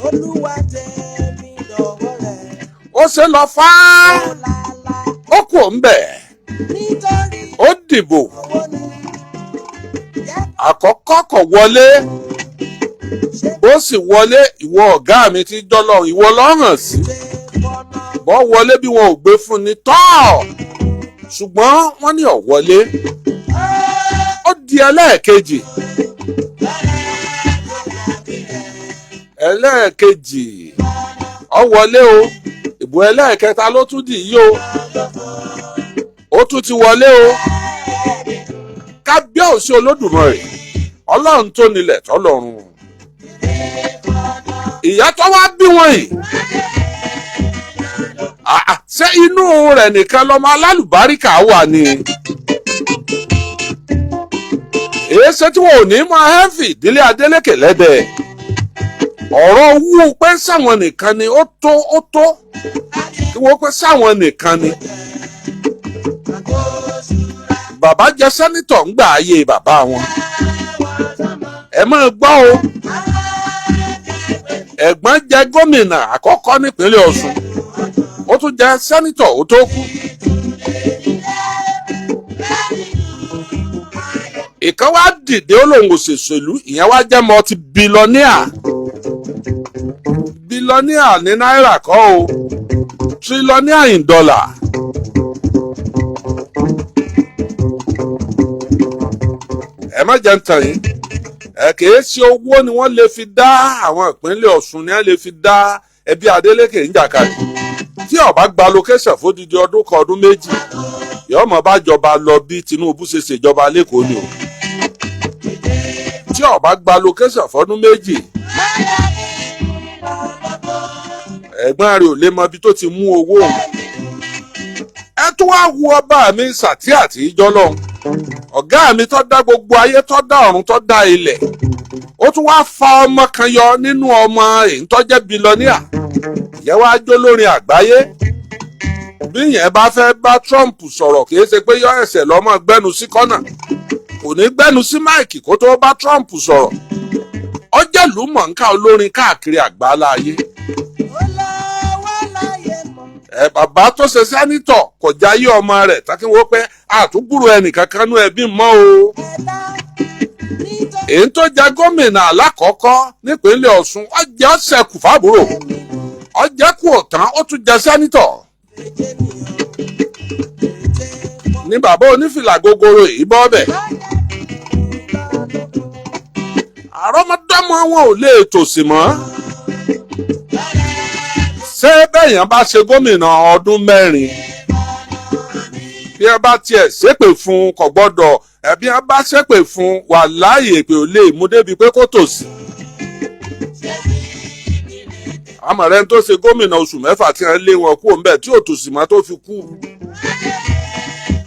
Olúwa tẹ̀mí lọ́wọ́ rẹ̀. Ó ṣe lọ fáá, Ó lálá ó kú òun bẹ́ẹ̀. Nítorí Ó dìbò owó ni jẹ́ àkọ́kọ́, kò wọlé. Ṣe Bó sì wọlé, ìwọ ọ̀gá mi tí jọ́lọ́run, ìwọ lọ́rùn sí ṣe fọ́nà. Bọ́ wọlé bí wọn ò gbé fún ni tọ́, ṣùgbọ́n wọ́n ní ò wọlé. Ó di ẹlẹ́ẹ̀kejì, ẹlẹ́ẹ̀kejì ó wọlé o. Ìbò ẹlẹ́ẹ̀kẹta ló tún dì yí o, ó tún ti wọlé o. Kábíyèsí Olódùmarè, Ọlọ́run tó nílẹ̀ tọ́lọ́run. Ìyá tó wá bí wọn yìí, ṣé inú rẹ̀ nìkan lọ́mọ alálùbáríkà wà ni? Èé ṣe tí wọn ò ní máa hẹ́fì ìdílé Adélékè lẹ́dẹ̀? Ọ̀rọ̀ wú pé sáwọn nìkan ni ó tó, ó tó kí wọ́n pé sáwọn nìkan ni. Bàbá jẹ senator ńgbà ayé bàbá wọn. Ẹ máa gbọ́ o, ẹ̀gbọ́n jẹ gómìnà àkọ́kọ́ nípínlẹ̀ Ọ̀ṣun, ó tún jẹ senator ó tó kú. Ìkan wá dìde, ó lòun òṣèṣèlú, ìyẹn wá jẹ́ multi billionaire. Billionaire ní náírà kọ́ o, trillionaire in dollar. Ẹ má jẹ́ ń tàn yín, ẹ kìí ṣe owó ni wọ́n lè fi dá àwọn ìpínlẹ̀ Ọ̀ṣun ni wọ́n lè fi dá ẹbí Adeleke ń jàkadì. Tí ó bá gba allocation fódìdí ọdún kan, ọdún 2, yóò mọ̀ bá jọba lọ bí Tinubu ṣe ṣèjọba l'Ékòó ni o. Tí ó bá gba allocation fọdún 2, ẹ̀gbọ́n rẹ̀ ò lè mọ ibi tó ti mú owó òun. Ẹ tún wá wo ọba mi sàtí àti ìjọ lọ́hùn, ọ̀gá mi tó dá gbogbo ayé, tó dá ọ̀run, tó dá ilẹ̀, ó tún wá fa ọmọ kan yọ nínú ọmọ èyí tó jẹ́ billionaire, ìyẹn wá jó lórin àgbáyé. Bí yẹn bá fẹ́ bá Trump sọ̀rọ̀, kì í ṣe pé yọ ẹsẹ̀ lọ́mọ gbẹ́nu sí kọ́nà, kò ní gbẹ́nu sí mic kó tó bá Trump sọ̀rọ̀. Ó jẹ́ ìlúmọ̀ọ́ká olórin káàkiri àgbáńlá ayé. Ẹ bàbá tó ṣe senator kò jáyé ọmọ rẹ̀ tákínwó pé àtúgbùrù ẹnìkan kanú ẹbí mọ́ o. Èyí tó jẹ gómìnà alákọ̀ọ́kọ́ nípínlẹ̀ Ọ̀ṣun, ó jẹ́ ọ̀sẹ̀kù fábúrò, ó jẹ́ kú ọ̀tán, ó tún jẹ senator. Ní bàbá onífìlà gogoro èyí bọ́ bẹ̀. Àrọ́mọdọ́mọ wọn ò lè tòṣì mọ́. Ṣé bẹ́yàn bá ṣe gómìnà ọdún 4, bí ẹ bá tiẹ̀ ṣépè fún, kò gbọ́dọ̀ ẹbí ẹ bá ṣépè fún, wà láàyè pé ò lè mú débi pé kó tòṣì. Àmọ́ rẹ̀ ń tó ṣe gómìnà oṣù 6 tí wọ́n lé wọn kúrò ńbẹ̀ tí ò tòṣì mọ́ tó fi kú.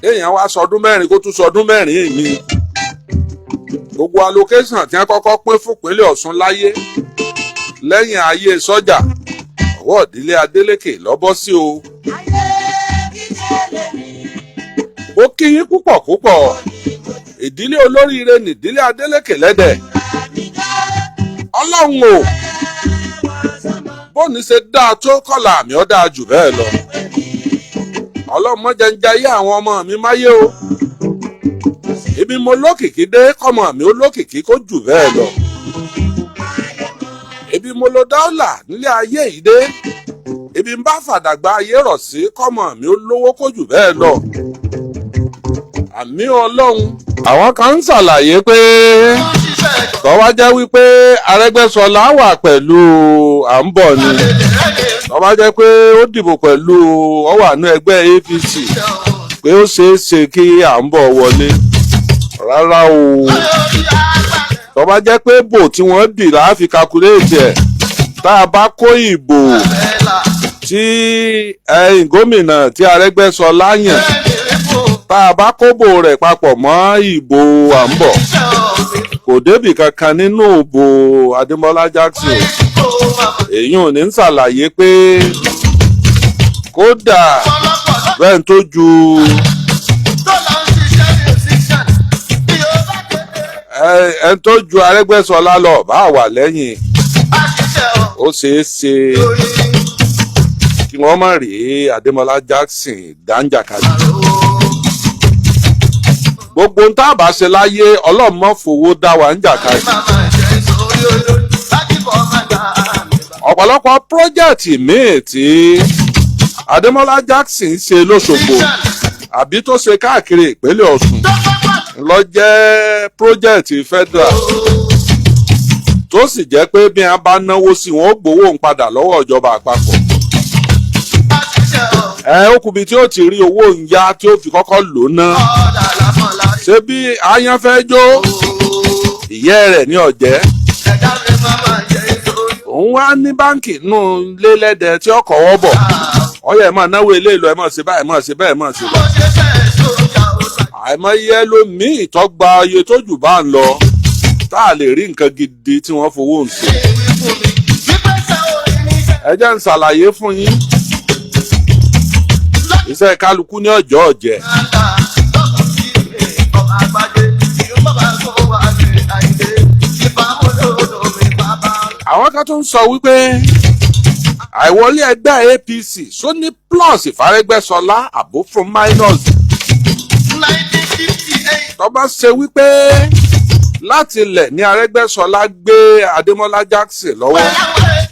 Èèyàn wá sọdún 4, kó tún sọdún 4 mi. Gbogbo allocation tí wọ́n kọ́kọ́ pín fún ìpínlẹ̀ Ọ̀ṣun láyé lẹ́yìn ayé sọ́jà, ọwọ́ ìdílé Adeleke lọ́bọ́ sí o. Ó kí yín púpọ̀ púpọ̀. Ìdílé olóríire nìdílé Adeleke lẹ́dẹ̀. Ọlọ́run o, bóni ṣe dáa tó, kọ́là àmì ọ́ dáa jù bẹ́ẹ̀ lọ. Ọlọ́run má jẹ́ ń jayé àwọn ọmọ mi máyé o. Ibi mo lókìkí dé, kọ́mọ mi ó lókìkí kó jù bẹ́ẹ̀ lọ. Ibi mo lo dáúlà nílé ayé yìí dé, ibi ń bá fàdàgbà ayé rọ̀ sí, kọ́mọ mi ó lówó kó jù bẹ́ẹ̀ lọ. Àmì Ọlọ́run. Àwọn kan ń ṣàlàyé pé tọ́wá jẹ́ wípé Arẹ́gbẹ́ṣọlá wà pẹ̀lú à ń bọ̀ ni, tọ́wá jẹ́ pé ó dìbò pẹ̀lú ó wà ní ẹgbẹ́ APC, pé ó ṣeé ṣe kí à ń bọ̀ wọlé. Rárá o. Tọ́wá jẹ́ pé bò tí wọ́n dì láàfi calculate ẹ̀, tá a bá kó ìbò tí ẹ̀yìn gómìnà tí Arẹ́gbẹ́ṣọlá yàn, tá a bá kóbò rẹ̀ papọ̀ mọ́ ìbò à ń bọ̀, kò débì kankan nínú ìbò Adémọ́lá Jackson. Èyí ò ní ń ṣàlàyé pé kódà bẹ́ẹ̀ tó ju ẹni tó ju Arẹ́gbẹ́ṣọlá lọ bá wà lẹ́yìn, ó ṣeé ṣe kí wọ́n má rí Adémọ́lá Jackson dáńjàkadì. Gbogbo ń tá a bá ṣe láyé, Ọlọ́run má fowó dá wa ń jàkadì. Ọ̀pọ̀lọpọ̀ project míì tí Adémọ́lá Jackson ṣe lóṣogbo àbí tó ṣe káàkiri ìpínlẹ̀ Ọ̀ṣun ló jẹ́ project federal, tó sì jẹ́ pé bí wọ́n bá náwó sí wọn, ó gbowó ń padà lọ́wọ́ ìjọba àpapọ̀. Ẹ ó kùbi tí ó ti rí owó ń yá tí ó fi kọ́kọ́ lò ná. Ṣé bí aáyán fẹ́ jó ìyẹ́ rẹ̀ ní ọ̀jẹ́, òun wá ní báǹkì nù lélẹ́dẹ̀ tí ó kọ̀wọ́ bọ̀, ọyẹ ẹ̀ máa náwó ilé ìlú, ẹ̀ máa ṣe báyìí, máa ṣe bẹ́ẹ̀, máa ṣe báyìí. Àìmọye ẹlòmíì tó gba iye tó jù bá ń lọ, tá a lè rí nǹkan gidi tí wọ́n fowó ń ṣe. Ẹ jẹ́ ń ṣàlàyé fún yín, iṣẹ́ kálukú ní ọjọ́ ọ̀jẹ̀. Àwọn kan tó ń sọ wípé àìwọlé ẹgbẹ́ APC só ní plus ìfárẹ́gbẹ́sọlá àbó fún minus. Tó bá ṣe wípé láti ilẹ̀ ní Arẹ́gbẹ́ṣọlá gbé Adémọ́lá Jackson lọ́wọ́,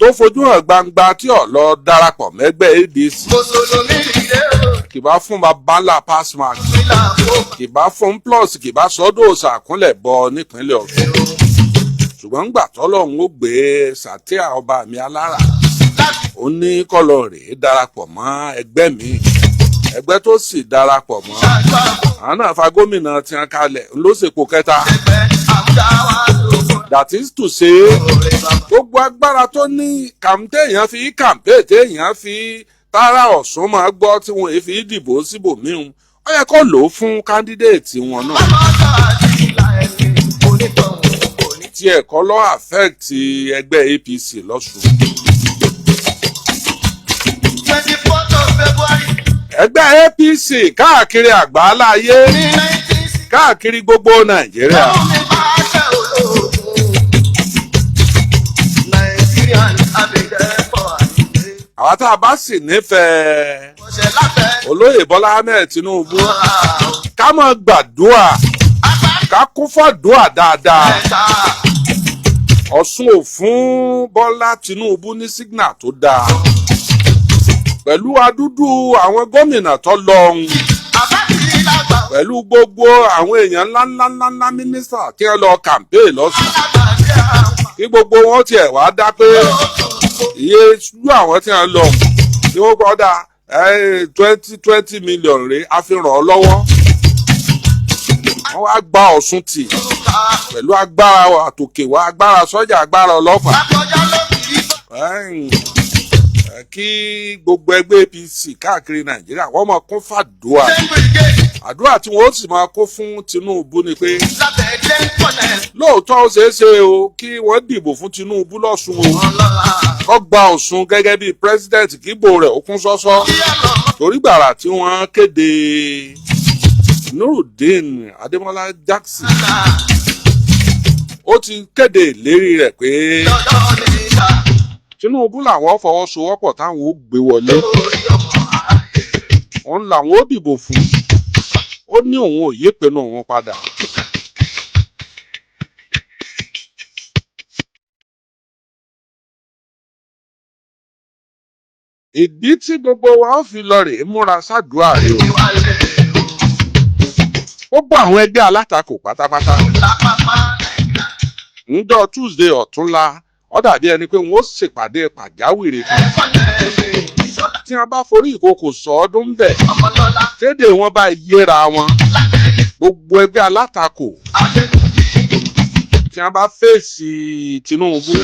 Tó fojú hàn gbangba tí ò lọ darapọ̀ mẹ́gbẹ́ ADC, Mùsùlùmí dìde o. kì bá fún baba ńlá pass mark, Ìlà kó kì bá fún plus, kì bá sọ́dọ̀ òsàkúnlẹ̀ bọ nípínlẹ̀ Ọ̀ṣun. Ṣùgbọ́n gbà tọ́lọ́run ó gbé sàtíà ọba mi alára, láti ó ní kọ́lọ̀ rèé darapọ̀ mọ́ ẹgbẹ́ mi. Ẹgbẹ́ tó sì darapọ̀ mọ́, ṣàdúrà fún àwọn náà fa gómìnà tiwọn kalẹ̀ ló ṣèpò kẹta. ẹgbẹ́ àmúdáwá lóko. That is to say, Òrè bàbá. Gbogbo agbára tó ní kàńtéèyàn fi kàńpé téèyàn fi tààrà Ọ̀ṣun máa gbọ́ tí wọ́n fi dìbò síbòmíhun, ó yẹ kó lò ó fún candidate wọn náà. Bàbá sáàdì ìlà ẹni onítọ̀hún kò ní. Tí ẹ̀kọ́ lọ́ affect ẹgbẹ́ APC lọ́ṣun. 24th of February Ẹgbẹ́ APC káàkiri àgbáláyé, ní 1960. káàkiri gbogbo Nàìjíríà, Lọ́wọ́ mi bá ṣe olóògùn. Nigerian abidẹ́fọ̀ àyè. Àwa tá a bá sì nífẹ̀ẹ́ Ọ̀sẹ̀ lábẹ́ olóyè Bọ́lá Ahmed Tinubu, ọ̀la o. ká máa gbàdúrà, Apá ká kún fàdúrà dáadáa. ẹ̀ta. Ọ̀ṣun ò fún Bọ́lá Tinubu ní signal tó dáa pẹ̀lú adúdú àwọn gómìnà tó lọ ọ̀hún, Àbá kì í lágbà. Pẹ̀lú gbogbo àwọn èèyàn ńláńláńláńlá, mínísítà tí wọ́n lọ kàmpé lọ́sùn, Alágbà tí a ń pa. Kí gbogbo wọn tiẹ̀ wá dá pé iye ṣú àwọn tí wọ́n lọ tí wọ́n gbọ́ dá 20-20 million rèé, a fi ràn ọ́ lọ́wọ́. Wọ́n wá gba Ọ̀ṣun tì pẹ̀lú agbára àtòkè wá, agbára sọ́jà, agbára ọlọ́pàá. Akọjá lókì ifá. Kí gbogbo ẹgbẹ́ APC káàkiri Nàìjíríà, wọ́n máa kún fàdúrà. Ten brigade Àdúrà tí wọ́n ó sì máa kó fún Tinubu ni pé lábẹ́ ten colonel. lóòótọ́, ó ṣeé ṣe o kí wọ́n dìbò fún Tinubu lọ́sùn o, Ọlọ́lá. Kó gba Ọ̀ṣun gẹ́gẹ́ bíi president, kíbo rẹ̀ ó kún sọ́sọ́, Kí ẹ lọ mọ́. Torí gbàrà tí wọ́n kéde Nurudeen Adémọ́lá Jackson, ó ti kéde ìlérí rẹ̀ pé Lọ́dọ̀ níta. Tinubu làwọn fọwọ́sowọ́pọ̀ táwọn ó gbé wọlé, Lórí ọmọ ààyè. Òun làwọn ó dìbò fún. Ó ní òun ò yí ìpinnu òun padà. Ìdí tí gbogbo wa ó fi lọ rèé múra sádùúà rèé o. Ìwà lè Ó bọ́ àwọn ẹgbẹ́ alátakò pátápátá. lápapá. Ńjọ́ Tuesday ọ̀túnla, ó dàbí ẹni pé wọ́n ó ṣèpàdé pàjáwìrì kan. Ẹ̀fọ́nẹ̀ Ìṣọ̀lá. Tí wọ́n bá forí ìkòkò sọ ọdún bẹ̀, Ọmọlọ́lá. kéde wọn bá yéra wọn, Lábẹ́ gbogbo ẹgbẹ́ alátakò Adékùnjì. tí wọ́n bá fèsì Tinubu,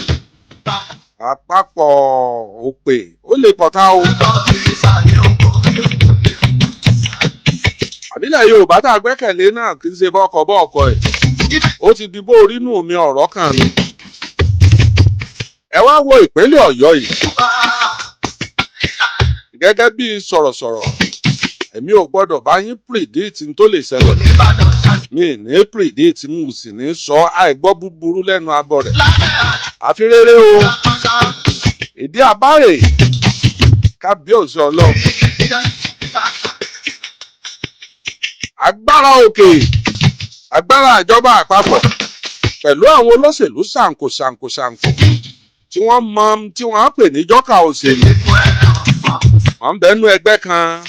àpapọ̀ òpè ó lè pọ̀ta o. Àbílẹ̀ Yorùbá tá a gbẹ́kẹ̀lé náà kì í ṣe bọ́kọ̀ bọ́ọ̀kọ̀ ẹ̀, ó ti di bó orínú mi ọ̀rọ̀ kan ni. Ẹ wá wo ìpínlẹ̀ Ọ̀yọ́ yìí gẹ́gẹ́ bí sọ̀rọ̀sọ̀rọ̀, èmi ò gbọ́dọ̀ bá yín predict n tó lè ṣẹlẹ̀. Mi ní predict, mo sì ní sọ àìgbọ́ búburú lẹ́nu abọ́ rẹ̀ àfi rere o. Ìdí àbárè, kábíyèsí Ọlọ́run, agbára òkè, agbára ìjọba àpapọ̀ pẹ̀lú àwọn olóṣèlú ṣàǹkó ṣàǹkó ṣàǹkó tí wọ́n mọ tí wọ́n á pè ní jọ́kà òṣèlú, wọ́n ń bẹ́nu ẹgbẹ́ kan.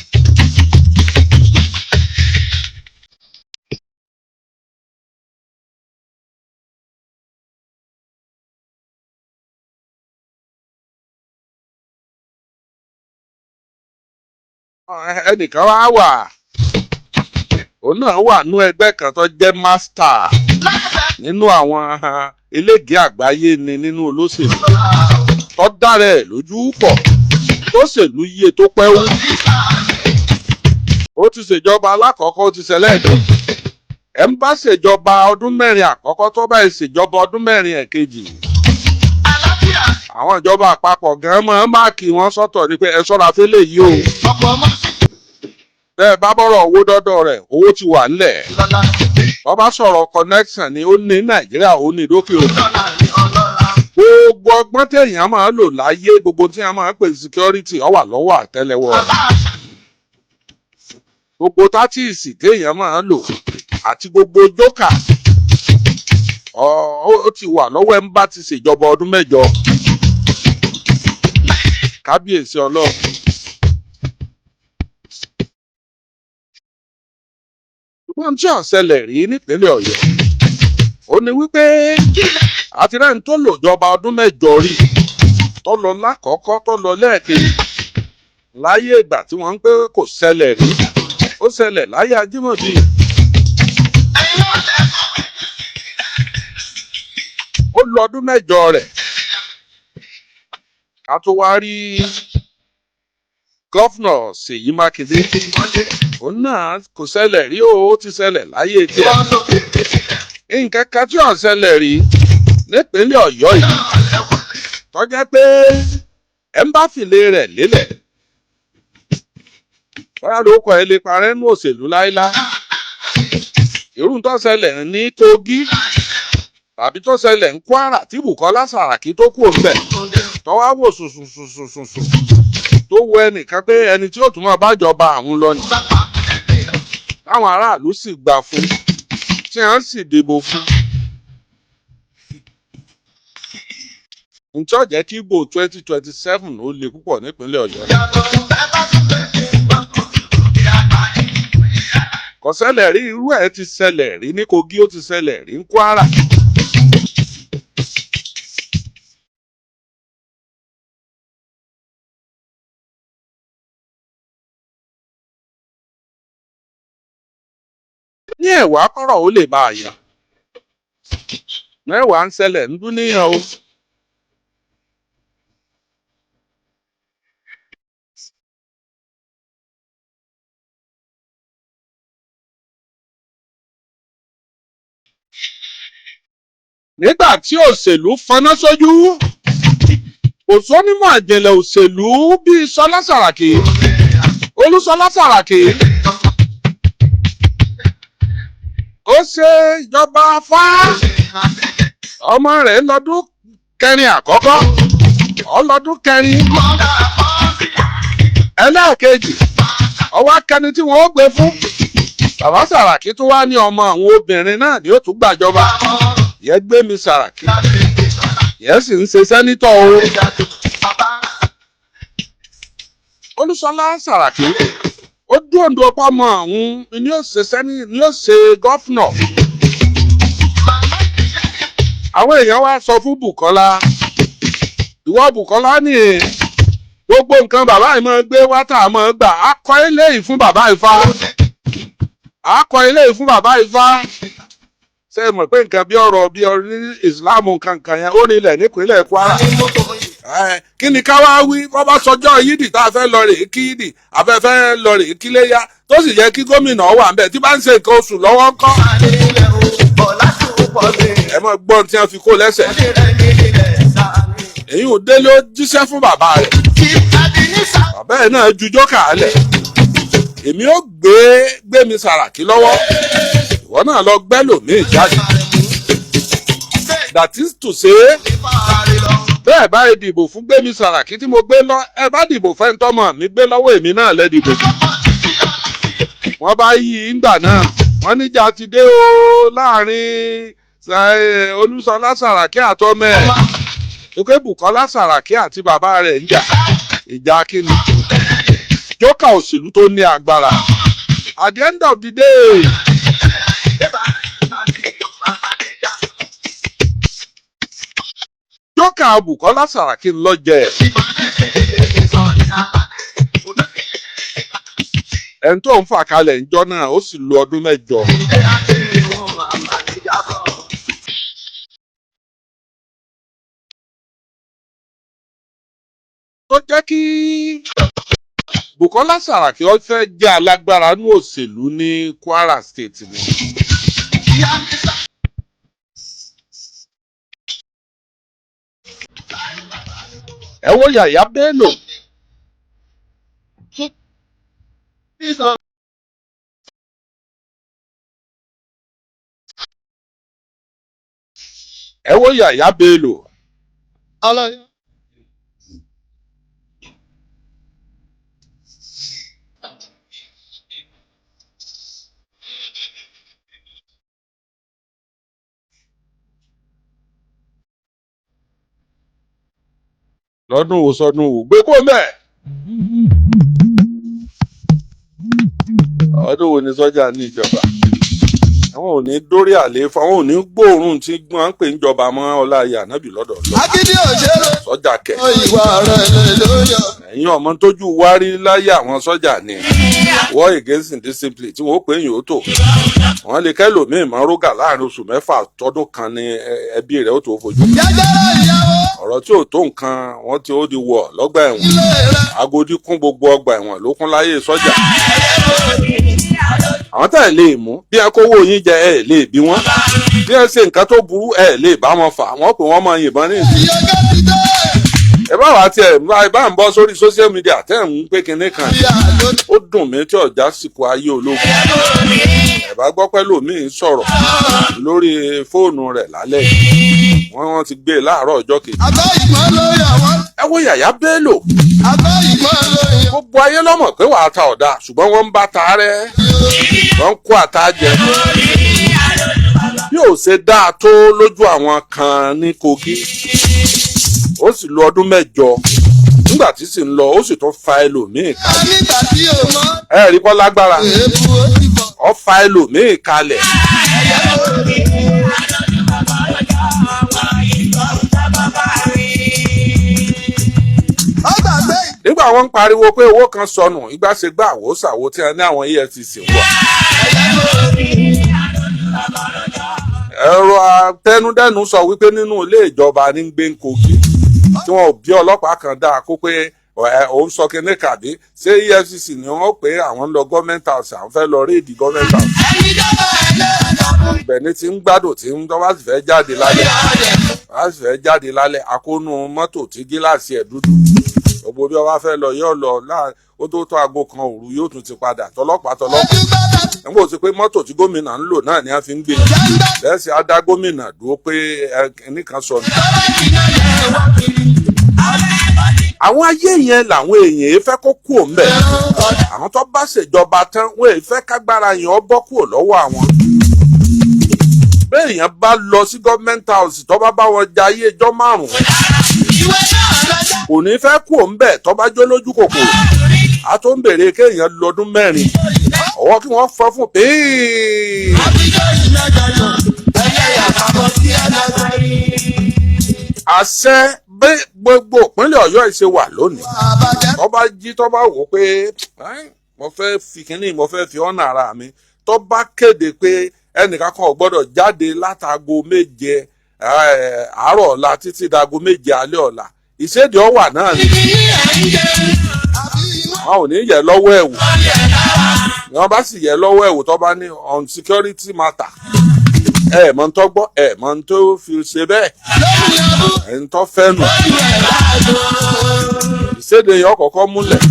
Ẹnìkan wá wà, òun náà wà nú ẹgbẹ́ kan tó jẹ́ master nínú àwọn eléègé àgbáyé ni nínú olóṣèlú, tó dára ẹ̀ lójú pọ̀, tó ṣèlú yíye tó pẹ́ wú. Ó ti ṣèjọba alákọ̀ọ́kọ́, ó ti ṣẹlẹ́ẹ̀dọ̀. Ẹ̀ ń bá ṣèjọba ọdún 4 àkọ́kọ́, tó bá ṣèjọba ọdún 4 ẹ̀kejì, àwọn ìjọba àpapọ̀ gan máa ń máàkì wọn sọ́tọ̀ ni pé ẹ ṣọ́ra fẹ́lẹ̀ yìí o. Bẹ́ẹ̀ bá bọ́rọ̀ owó dọ́dọ̀ rẹ̀, owó ti wà ńlẹ̀. Wọ́n bá sọ̀rọ̀ connection ni, ó ní Nàìjíríà, ó ní lókè òkun. Gbogbo ọgbọ́n téèyàn máa lò láyé, gbogbo tí a máa ń pè security, ó wà lọ́wọ́ àtẹ́lẹwọ́ rẹ̀. Gbogbo tactics téèyàn máa lò àti gbogbo jókà, ó ti wà lọ́wọ́ ẹ̀ ń bá ti ṣèjọba ọdún 8. Kábíyèsí Ọlọ́run. Ṣùgbọ́n tí ó ṣẹlẹ̀ rí nípínlẹ̀ Ọ̀yọ́, ó ní wípé àti rẹ́ni tó lòjọba ọdún 8 rí, tó lọ lákọ̀ọ́kọ́, tó lọ lẹ́ẹ̀kejì, láyé ìgbà tí wọ́n ń pé kò ṣẹlẹ̀ rí, ó ṣẹlẹ̀ láyé Ajímọ̀bí. Ó lọ ọdún 8 rẹ̀ ká tó wá rí governor Ṣèyí Mákindé. Òun náà kò ṣẹlẹ̀ rí o, ó ti ṣẹlẹ̀ láyé tiẹ̀. Nǹkan kan tí ò ṣẹlẹ̀ rí nípínlẹ̀ Ọ̀yọ́ yìí tó jẹ́ pé ẹ̀ ń bá fìlè rẹ̀ lélẹ̀, bóyá ló kọ ẹ lè parẹ́ nú òṣèlú láíláí. Irú tó ṣẹlẹ̀ ní Kogi tàbí tó ṣẹlẹ̀ ní Kwara tí Bùkọ́lá Sàràkí tó kù ńbẹ̀, tó wá wò sùsùsùsùsù, tó wo ẹnìkan pé ẹni tí ó tún máa bá jọba àwọn lọ ni, táwọn aráàlú sì gbà fún, tí wọ́n sì dìbò fún. Ǹjọ́ jẹ́ kí ìbò 2027 ó le púpọ̀ nípínlẹ̀ Ọ̀yọ́. Kò ṣẹlẹ̀ rí, irú ẹ̀ ti ṣẹlẹ̀ rí ní Kogi, ó ti ṣẹlẹ̀ rí ní Kwara. Ní ẹ̀wá kọ́rọ̀ ó lè bá a yà. Mẹ́wàá ń ṣẹlẹ̀ ń dún níyàn o. Nígbà tí òṣèlú faná sójú, kò sónímọ̀ ìjìnlẹ̀ òṣèlú bíi Ṣọlá Sàràkí, Olúṣọlá Sàràkí. Ó ṣe ìjọba fá, ọmọ rẹ̀ lọ́dún kẹrin àkọ́kọ́, ọlọ́dún kẹrin ẹlẹ́ẹ̀kejì, ọwọ́ akẹni tí wọ́n ó gbé fún bàbá Sàràkí tó wá ní ọmọ àwọn obìnrin náà ni ó tún gbàjọba. Yẹ gbé mi Sàràkí, yẹ sì ń ṣe senator o. Olúṣọlá Sàràkí ó dúndú ọ̀pọ̀ ọmọ àwọn ni ó ṣe sẹ́ni ni ó ṣe governor. Àwọn èèyàn wá sọ fún Bùkọ́lá, ìwọ Bùkọ́lá ní gbogbo nǹkan bàbá yìí máa ń gbé wá tá a máa ń gbà, á kọ́ eléyìí fún bàbá Ifá, á kọ́ eléyìí fún bàbá Ifá. Ṣé ẹ mọ̀ pé nǹkan bí ọ̀rọ̀ bí ọ̀rọ̀ ìsìláàmù kankan yẹn ó nílẹ̀ nípínlẹ̀ Kwara? Kí ni ká wá wí? Wọ́n bá sọjọ́ yídì tá a fẹ́ lọ rèé kí yídì, a fẹ́ fẹ́ lọ rèé kí léyà, tó sì yẹ kí gómìnà wà ńbẹ̀, tí bá ń ṣe nǹkan oṣù lọ́wọ́ ńkọ́? Ẹ mọ̀ gbọ́n tí wọ́n fi kó lẹ́sẹ̀. Èyí ò délé, ó jíṣẹ́ fún bàbá rẹ̀. Bàbá ẹ̀ náà ju jókà lẹ̀. Èmi ó gbé Gbémi Sàràkí lọ́wọ́, ìwọ náà lọ gbẹ́ lòmíì jáde. That is to say, bẹ́ẹ̀ báyìí dìbò fún Gbémi Sàràkí tí mo gbé lọ, ẹ bá dìbò fẹ́ tọ́mọ mi gbé lọ́wọ́, èmi náà lẹ́ dìbò fún. Wọ́n bá yí ìgbà náà, wọ́n níjà ti dé o láàrin Olúṣọlá Sàràkí àtọmọ ẹ̀, pé Bùkọ́lá Sàràkí àti bàbá rẹ̀ ń jà. Ìjà kíni? Jókà òṣèlú tó ní agbára. At the end of the day, jókà Bùkọ́lá Sàràkí ń lọ jẹ ẹ̀. Ẹni tó ń fà kalẹ̀ ńjọ́ náà, ó sì lo ọdún 8. Tó jẹ́ kí Bùkọ́lá Sàràkí ó fẹ́ jẹ́ alágbára ní òṣèlú ní Kwara State ni. Ẹ wo Yàyà Bello. Ẹ wo Yàyà Bello. Lọ́dún wo sọdún wo gbé kó mẹ́. Ọdún wo ni sọ́jà ní ìjọba? Àwọn ò ní dórí àlééfà, àwọn ò ní gbóòórùn tí wọ́n ń pè ń jọba mọ́ ọlá ìyá ànábì lọ́dọ̀ lọ. Agídí òṣèré Sọ́jà kẹ̀. ìwà rẹ̀ lóyọ̀. Ẹ̀yin ọmọ tójú wárí láyé àwọn sọ́jà ni war against indiscipline tí wọ́n pè é yòó tó. Wọ́n lè kẹ́lòmíì mọ́ rógà láàrin oṣù 6 tọdún kan ní ẹbí rẹ̀ ó tó fojú. Jẹjẹrẹ ìyàwó Ọ̀rọ̀ tí ò tó nǹkan wọ́n ti ó di wọ̀ lọ́gbà ẹ̀wọ̀n. ilé rẹ̀. Agodi kún gbogbo ọgbà ẹ̀wọ̀n ló kún láyé sọ́jà. Àwọn tá ẹ̀ lè mú bí ẹ kówó yín jẹ ẹ lè bí wọ́n, bí ẹ ṣe nǹkan tó burú ẹ lè bá wọn fà wọ́n pè wọ́n máa yìnbọn ní ìsìn. Ìyọ̀gá ti dé. Ẹ bá wàá tiẹ̀ ẹ bá ń bọ́ sórí social media tẹ́ ń pé kinní kan. Ìyá ló Ó dùn mí tí ọ̀já sìkò ayé ológun. Ẹ bá gbọ́ pẹ́ lòmíì ń sọ̀rọ̀ lórí fóònù rẹ̀ lálẹ́ yìí. Wọ́n ti gbé e láàárọ̀ ọjọ́ kejì. Abẹ́ ìmọ̀ lóyọ̀ wọ́n. Ẹ wo Yàyà Bello. Abẹ́ ìmọ̀ lóyọ̀. Gbogbo ayé lọ́mọ̀ pé wàá ta ọ̀dà, ṣùgbọ́n wọ́n ń bá ta rẹ́, wọ́n ń kó àtà jẹ. Bí ò ṣe dáa tó lójú àwọn kan ní Kogi, ó sì lo ọdún 8 nígbà tí sì ń lọ, ó sì tún fa ẹlòmíì kalẹ̀. Nígbà tí o mọ̀. Ẹ rí kọ́ lágbára. Èébú ó ti bọ̀. Ó fa ẹlòmíì kalẹ̀. Ó gbàgbé. Nígbà wọn ń pariwo pé owó kan sọnù, ìgbàṣegbà àwòsàwò tí wọn ní àwọn EFCC wà. Ẹ̀rọ atẹnudẹ́nu sọ wípé nínú ilé ìjọba ní gbé ń Kogi tí wọn ò bí ọlọ́pàá kan dáa kó pé òun sọ kíní kàbí ṣé EFCC ni wọ́n pé àwọn ń lọ government house, àwọn fẹ́ lọ raid government house. Ibẹ̀ ni ti ń gbádùn tí ń tọ́ bá sì fẹ́ jáde lálẹ́, bá sì fẹ́ jáde lálẹ́, akónú mọ́tò tí gíláàsì ẹ̀ dúdú, gbogbo bí wọ́n bá fẹ́ lọ yóò lọ láàrin ó tó tó aago 1 òru yóò tún ti padà tọlọ́pàá tọlọ́pàá. Nígbà tó ti pé mọ́tò tí gómìnà ń lò náà ni a fi ń gbé lẹ́sìn á dá gómìnà dúró pé ẹnìkan sọnù. Àwọn ayé yẹn làwọn èèyàn yìí fẹ́ kó kúrò ńbẹ̀. Àwọn tó bá ṣèjọba tán wọ́n èyí fẹ́ kágbára yẹn ọ bọ́ kúrò lọ́wọ́ àwọn. Bẹ́ẹ̀ èèyàn bá lọ sí government house tó bá bá wọn jayé ẹjọ́ 5 kò ní fẹ́ kúrò ńbẹ̀. Tó bá jó lójú kòkòrò a tó ń bèrè kéèyàn lọ́dún 4 ọwọ́ kí wọ́n fọ́ fún píì. Àṣẹ bí gbogbo ìpínlẹ̀ Ọ̀yọ́ yìí ṣe wà lónìí, tó bá jí tó bá wò ó pé mo fẹ́ fi kínní, mo fẹ́ fi ọ̀nà ara mi, tó bá kéde pé ẹnìkan kan ò gbọ́dọ̀ jáde látago 7 àárọ̀ ọ̀la títí dago 7 alẹ́ ọ̀la, ìṣèdè ọ̀wà náà ni wọn ò ní yẹ lọ́wọ́ ẹ̀wò. Wọn bá sì yẹ lọ́wọ́ ẹ̀wò, tó bá ní on security matter, ẹ mọ̀ ń tọ́ gbọ́, ẹ mọ̀ ń tó fi ṣe bẹ́ẹ̀, ẹ̀ ń tọ́ fẹ́ nù. Ìṣèdè yẹn ọkọ̀ọ̀kọ́ múlẹ̀.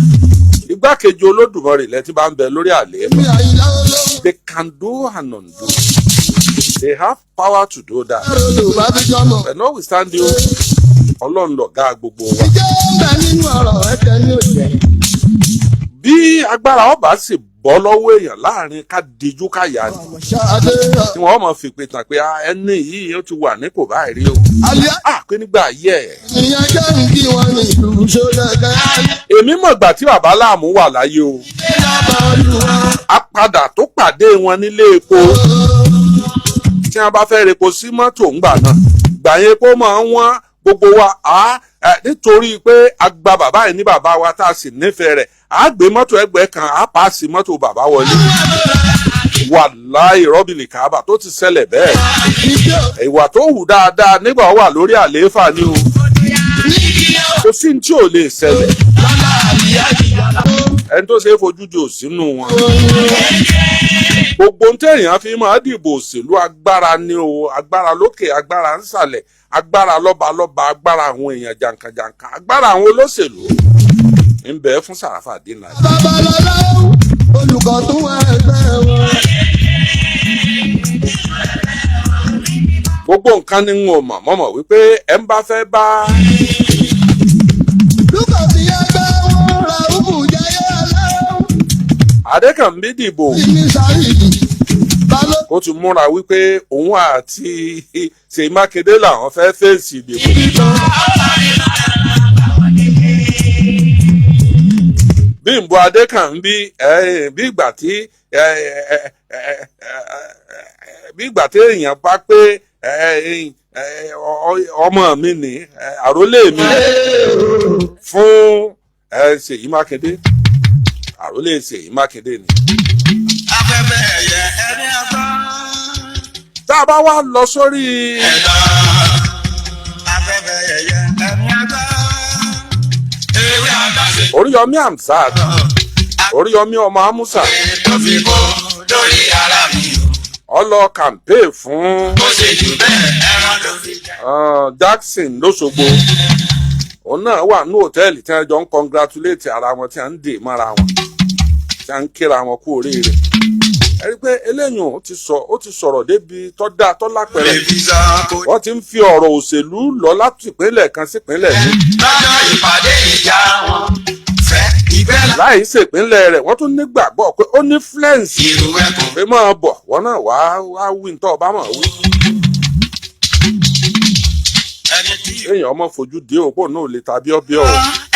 Igbákejì Olódùmarè lẹ́tí bá ń bẹ lórí àlééfà. They can do and undo. They have power to do that, but notwithstanding, Ọlọ́run lọ̀gá gbogbo wa. Bí agbára ọba sì bọ́ lọ́wọ́ èèyàn láàrin ká dijú ká yá ni tí wọ́n mọ̀ fi pè tàn pé ẹni yìí ó ti wà nípò báyìí rí o, pé nígbà ayé ẹ̀. Èmi mọ̀ gbà tí bàbá Láàmú wà láyé o, a padà tó pàdé wọn nílé epo tí wọ́n bá fẹ́ repo sí mọ́tò ńgbà náà. Gbà yẹn kó máa ń wọ́n gbogbo wa nítorí pé a gba bàbá yìí ní bàbá wa tá a sì nífẹ̀ẹ́ rẹ̀, a gbé mọ́tò ẹgbẹ́ kan, a pààsì mọ́tò bàbá wọlé. Wàláì rọ́bìlì kàábà tó ti ṣẹlẹ̀ bẹ́ẹ̀. Ìwà tó hù dáadáa nígbà wà lórí àlééfà ni o, kò sí ní tí ò lè ṣẹlẹ̀. Ẹni tó ṣe é fojú di òsínú wọn. Gbogbo ohun téèyàn fi máa dìbò òṣèlú, agbára ni o. Agbára lókè, agbára nsàlẹ̀, agbára lọ́balọ́ba, agbára àwọn èèyàn jàǹkànjàǹkàn, agbára àwọn olóṣèlú ń bẹ fún Sàràfàdín náà. Babalọlá olùkọ́ tún ẹgbẹ́ wọn. Gbogbo nǹkan ni n ò mọ̀ mọ́mọ́ wípé ẹ̀ ń bá fẹ́ bá. Lúkọ̀ sí ẹgbẹ́ wọn ra òkú jẹyẹ aláwọ̀. Adékànbí dìbò. Ìní sàrídì. Balógun. Kó tún múra wípé òun àti Ṣèyí Mákindé làwọn fẹ́ fèsì ìdìbò. Bímbọ́ Adékànbí, bí ìgbà tí bí ìgbà tí èèyàn bá pé ọmọ mi ní àrólé mi fún Ṣèyí Mákindé, àrólé Ṣèyí Mákindé ni. Afẹ́fẹ́ ẹ̀yẹ ẹni àgbà. Tá a bá wá lọ sórí Ẹ̀dá. Afẹ́fẹ́ ẹ̀yẹ ẹni àgbà. Ewé àgbàṣe. Oríyọmí Hamzat, Oríyọmí ọmọ Amusa, Tó fi kó lórí ara mi o. ó lọ campaign fún Ó ṣe jù bẹ́ẹ̀, ẹran ló fi jẹ. Jackson lọ́sọ̀gbọ̀. Òun náà wà ní hòtẹ́ẹ̀lì tí wọ́n jọ ń congratulate ara wọn, tí wọ́n ń dè mọ́ra wọn, tí wọ́n ń kíra wọn kú oríire. Ẹ rí i pé eléyìí ó ti sọ̀rọ̀ débi tó dáa, tó lápẹ̀rẹ̀. Lè fi sọ kó. Wọ́n ti ń fi ọ̀rọ̀ òṣèlú lọ láti ìpínlẹ̀ kan sí ìpínlẹ̀ mi. Lọ́jọ́ ìpàdé ìjà wọn fẹ́ ìfẹ́ la. Láì ṣèpínlẹ̀ rẹ̀, wọ́n tún nígbàgbọ́ pé ó ní influence Ìrù ẹkùn. pé máa bọ̀, wọ́n náà wá wá wí ní tọ́ ọba mọ̀ wí. Ẹni tí Èèyàn ọmọ fojú dé òpó náà lè ta bíọ́bíọ́ o.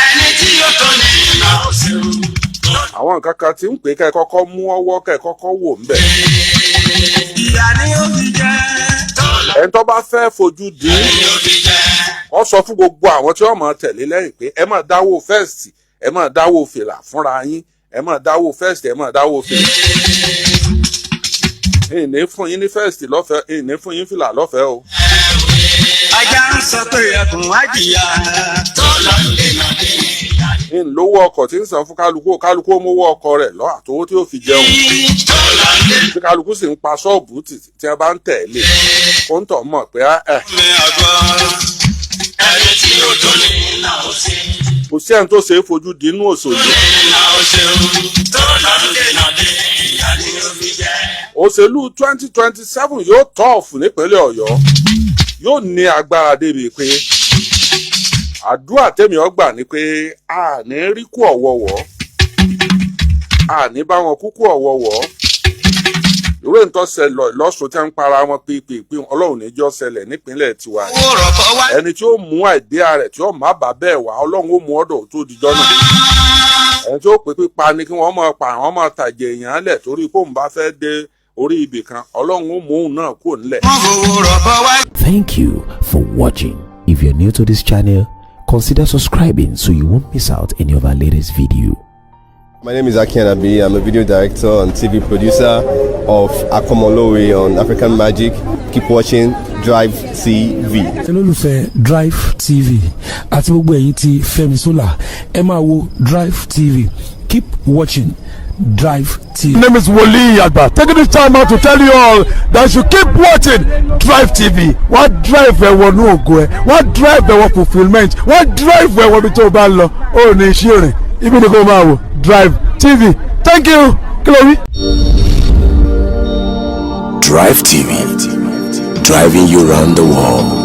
Ẹni tí yóò tó ní ìlà òṣèlú. Àwọn nǹkan kan tí ń pè kẹ́ ẹ kọ́kọ́ mú ọwọ́, kẹ́ ẹ kọ́kọ́ wò ń bẹ̀. Ìyá ni ó fi jẹ́. Tó lọ Ẹni tó bá fẹ́ fojú di, ni ó fi jẹ́. wọ́n sọ fún gbogbo àwọn tí wọ́n máa tẹ̀lé lẹ́yìn pé ẹ máa dáwó first, ẹ máa dáwó fìlà fúnra yín, ẹ máa dáwó first, ẹ máa dáwó fìlà. Ìní fún yín ní first lọ́fẹ̀ẹ́, ìní fún yín fìlà lọ́fẹ̀ẹ́ o. Ajá ń sọ pé ẹkùn á jìyà. Tó lọ ń dènà dé ìyá. Ìlówó ọkọ̀ tí ń san fún kálukú, kálukú ó mówó ọkọ̀ rẹ̀ lọ àtowó tí ó fi jẹun. Tó lọ ń dènà. Tí kálukú sì ń pa ṣọ́ọ̀bù tí wọ́n bá ń tẹ̀lé, kó ń tọ̀ mọ̀ pé ẹ Mi àgbọ̀. Ẹni tí yóò tó ní ìlà òṣèlú. Kò sí ẹni tó ṣe é fojú di inú òṣòlù. Ìlà òṣèlú. Tó lọ ń dènà dé ìyá ni ó fi jẹ́. Òṣèlú 2027 yóò tough nípínlẹ̀ Ọ̀yọ́, yóò ní agbára débi pé àdúrà tèmi ọgbà ni pé a ní rí kú ọ̀wọ̀wọ́, a ní bá wọn kúkú ọ̀wọ̀wọ́. Ìwé ìtọ́sẹ̀lọ̀ lọ́sùn tí wọ́n ń para wọn pípípí, Ọlọ́run níjọ́ ṣẹlẹ̀ nípínlẹ̀ tiwa yìí. Owó rọ̀bọ̀ wá. Ẹni tí ó mú idea rẹ̀ tí ó má bà bẹ́ẹ̀ wá, Ọlọ́run ó mú ọ̀dọ̀ tó dijọ́ náà. Ẹni tí ó pè pípa ni kí wọ́n máa pa àwọn, máa tàjẹ̀ èèyàn lẹ̀ torí kó ń bá fẹ́ dé orí ibì kan, Ọlọ́run ó mú òun náà kúrò nílẹ̀. Wọ́n fowó rọ̀bọ̀ wá. Thank you for watching. If you're new to this channel, consider subscribing so you won't miss out any of our latest video. My name is Aki Anabi. I'm a video director and TV producer of Akomolowe on African Magic. Keep watching Drive TV. Olólùfẹ́ Drive TV àti gbogbo ẹ̀yin tí Fẹ́mi Sola, ẹ máa wo Drive TV. Keep watching Drive TV. My name is Wole Agba. Taking this time out to tell you all that you keep watching Drive TV. Wọ́n drive ẹ wọnú ògo ẹ, wọ́n drive ẹ wọ fulfilment, wọ́n drive ẹ wọ ibi tó o bá ń lọ. Ó ní iṣẹ́ rìn, ibi ni kò máa wò Drive TV. Thank you. Kí ló wí? Drive TV, driving you round the world.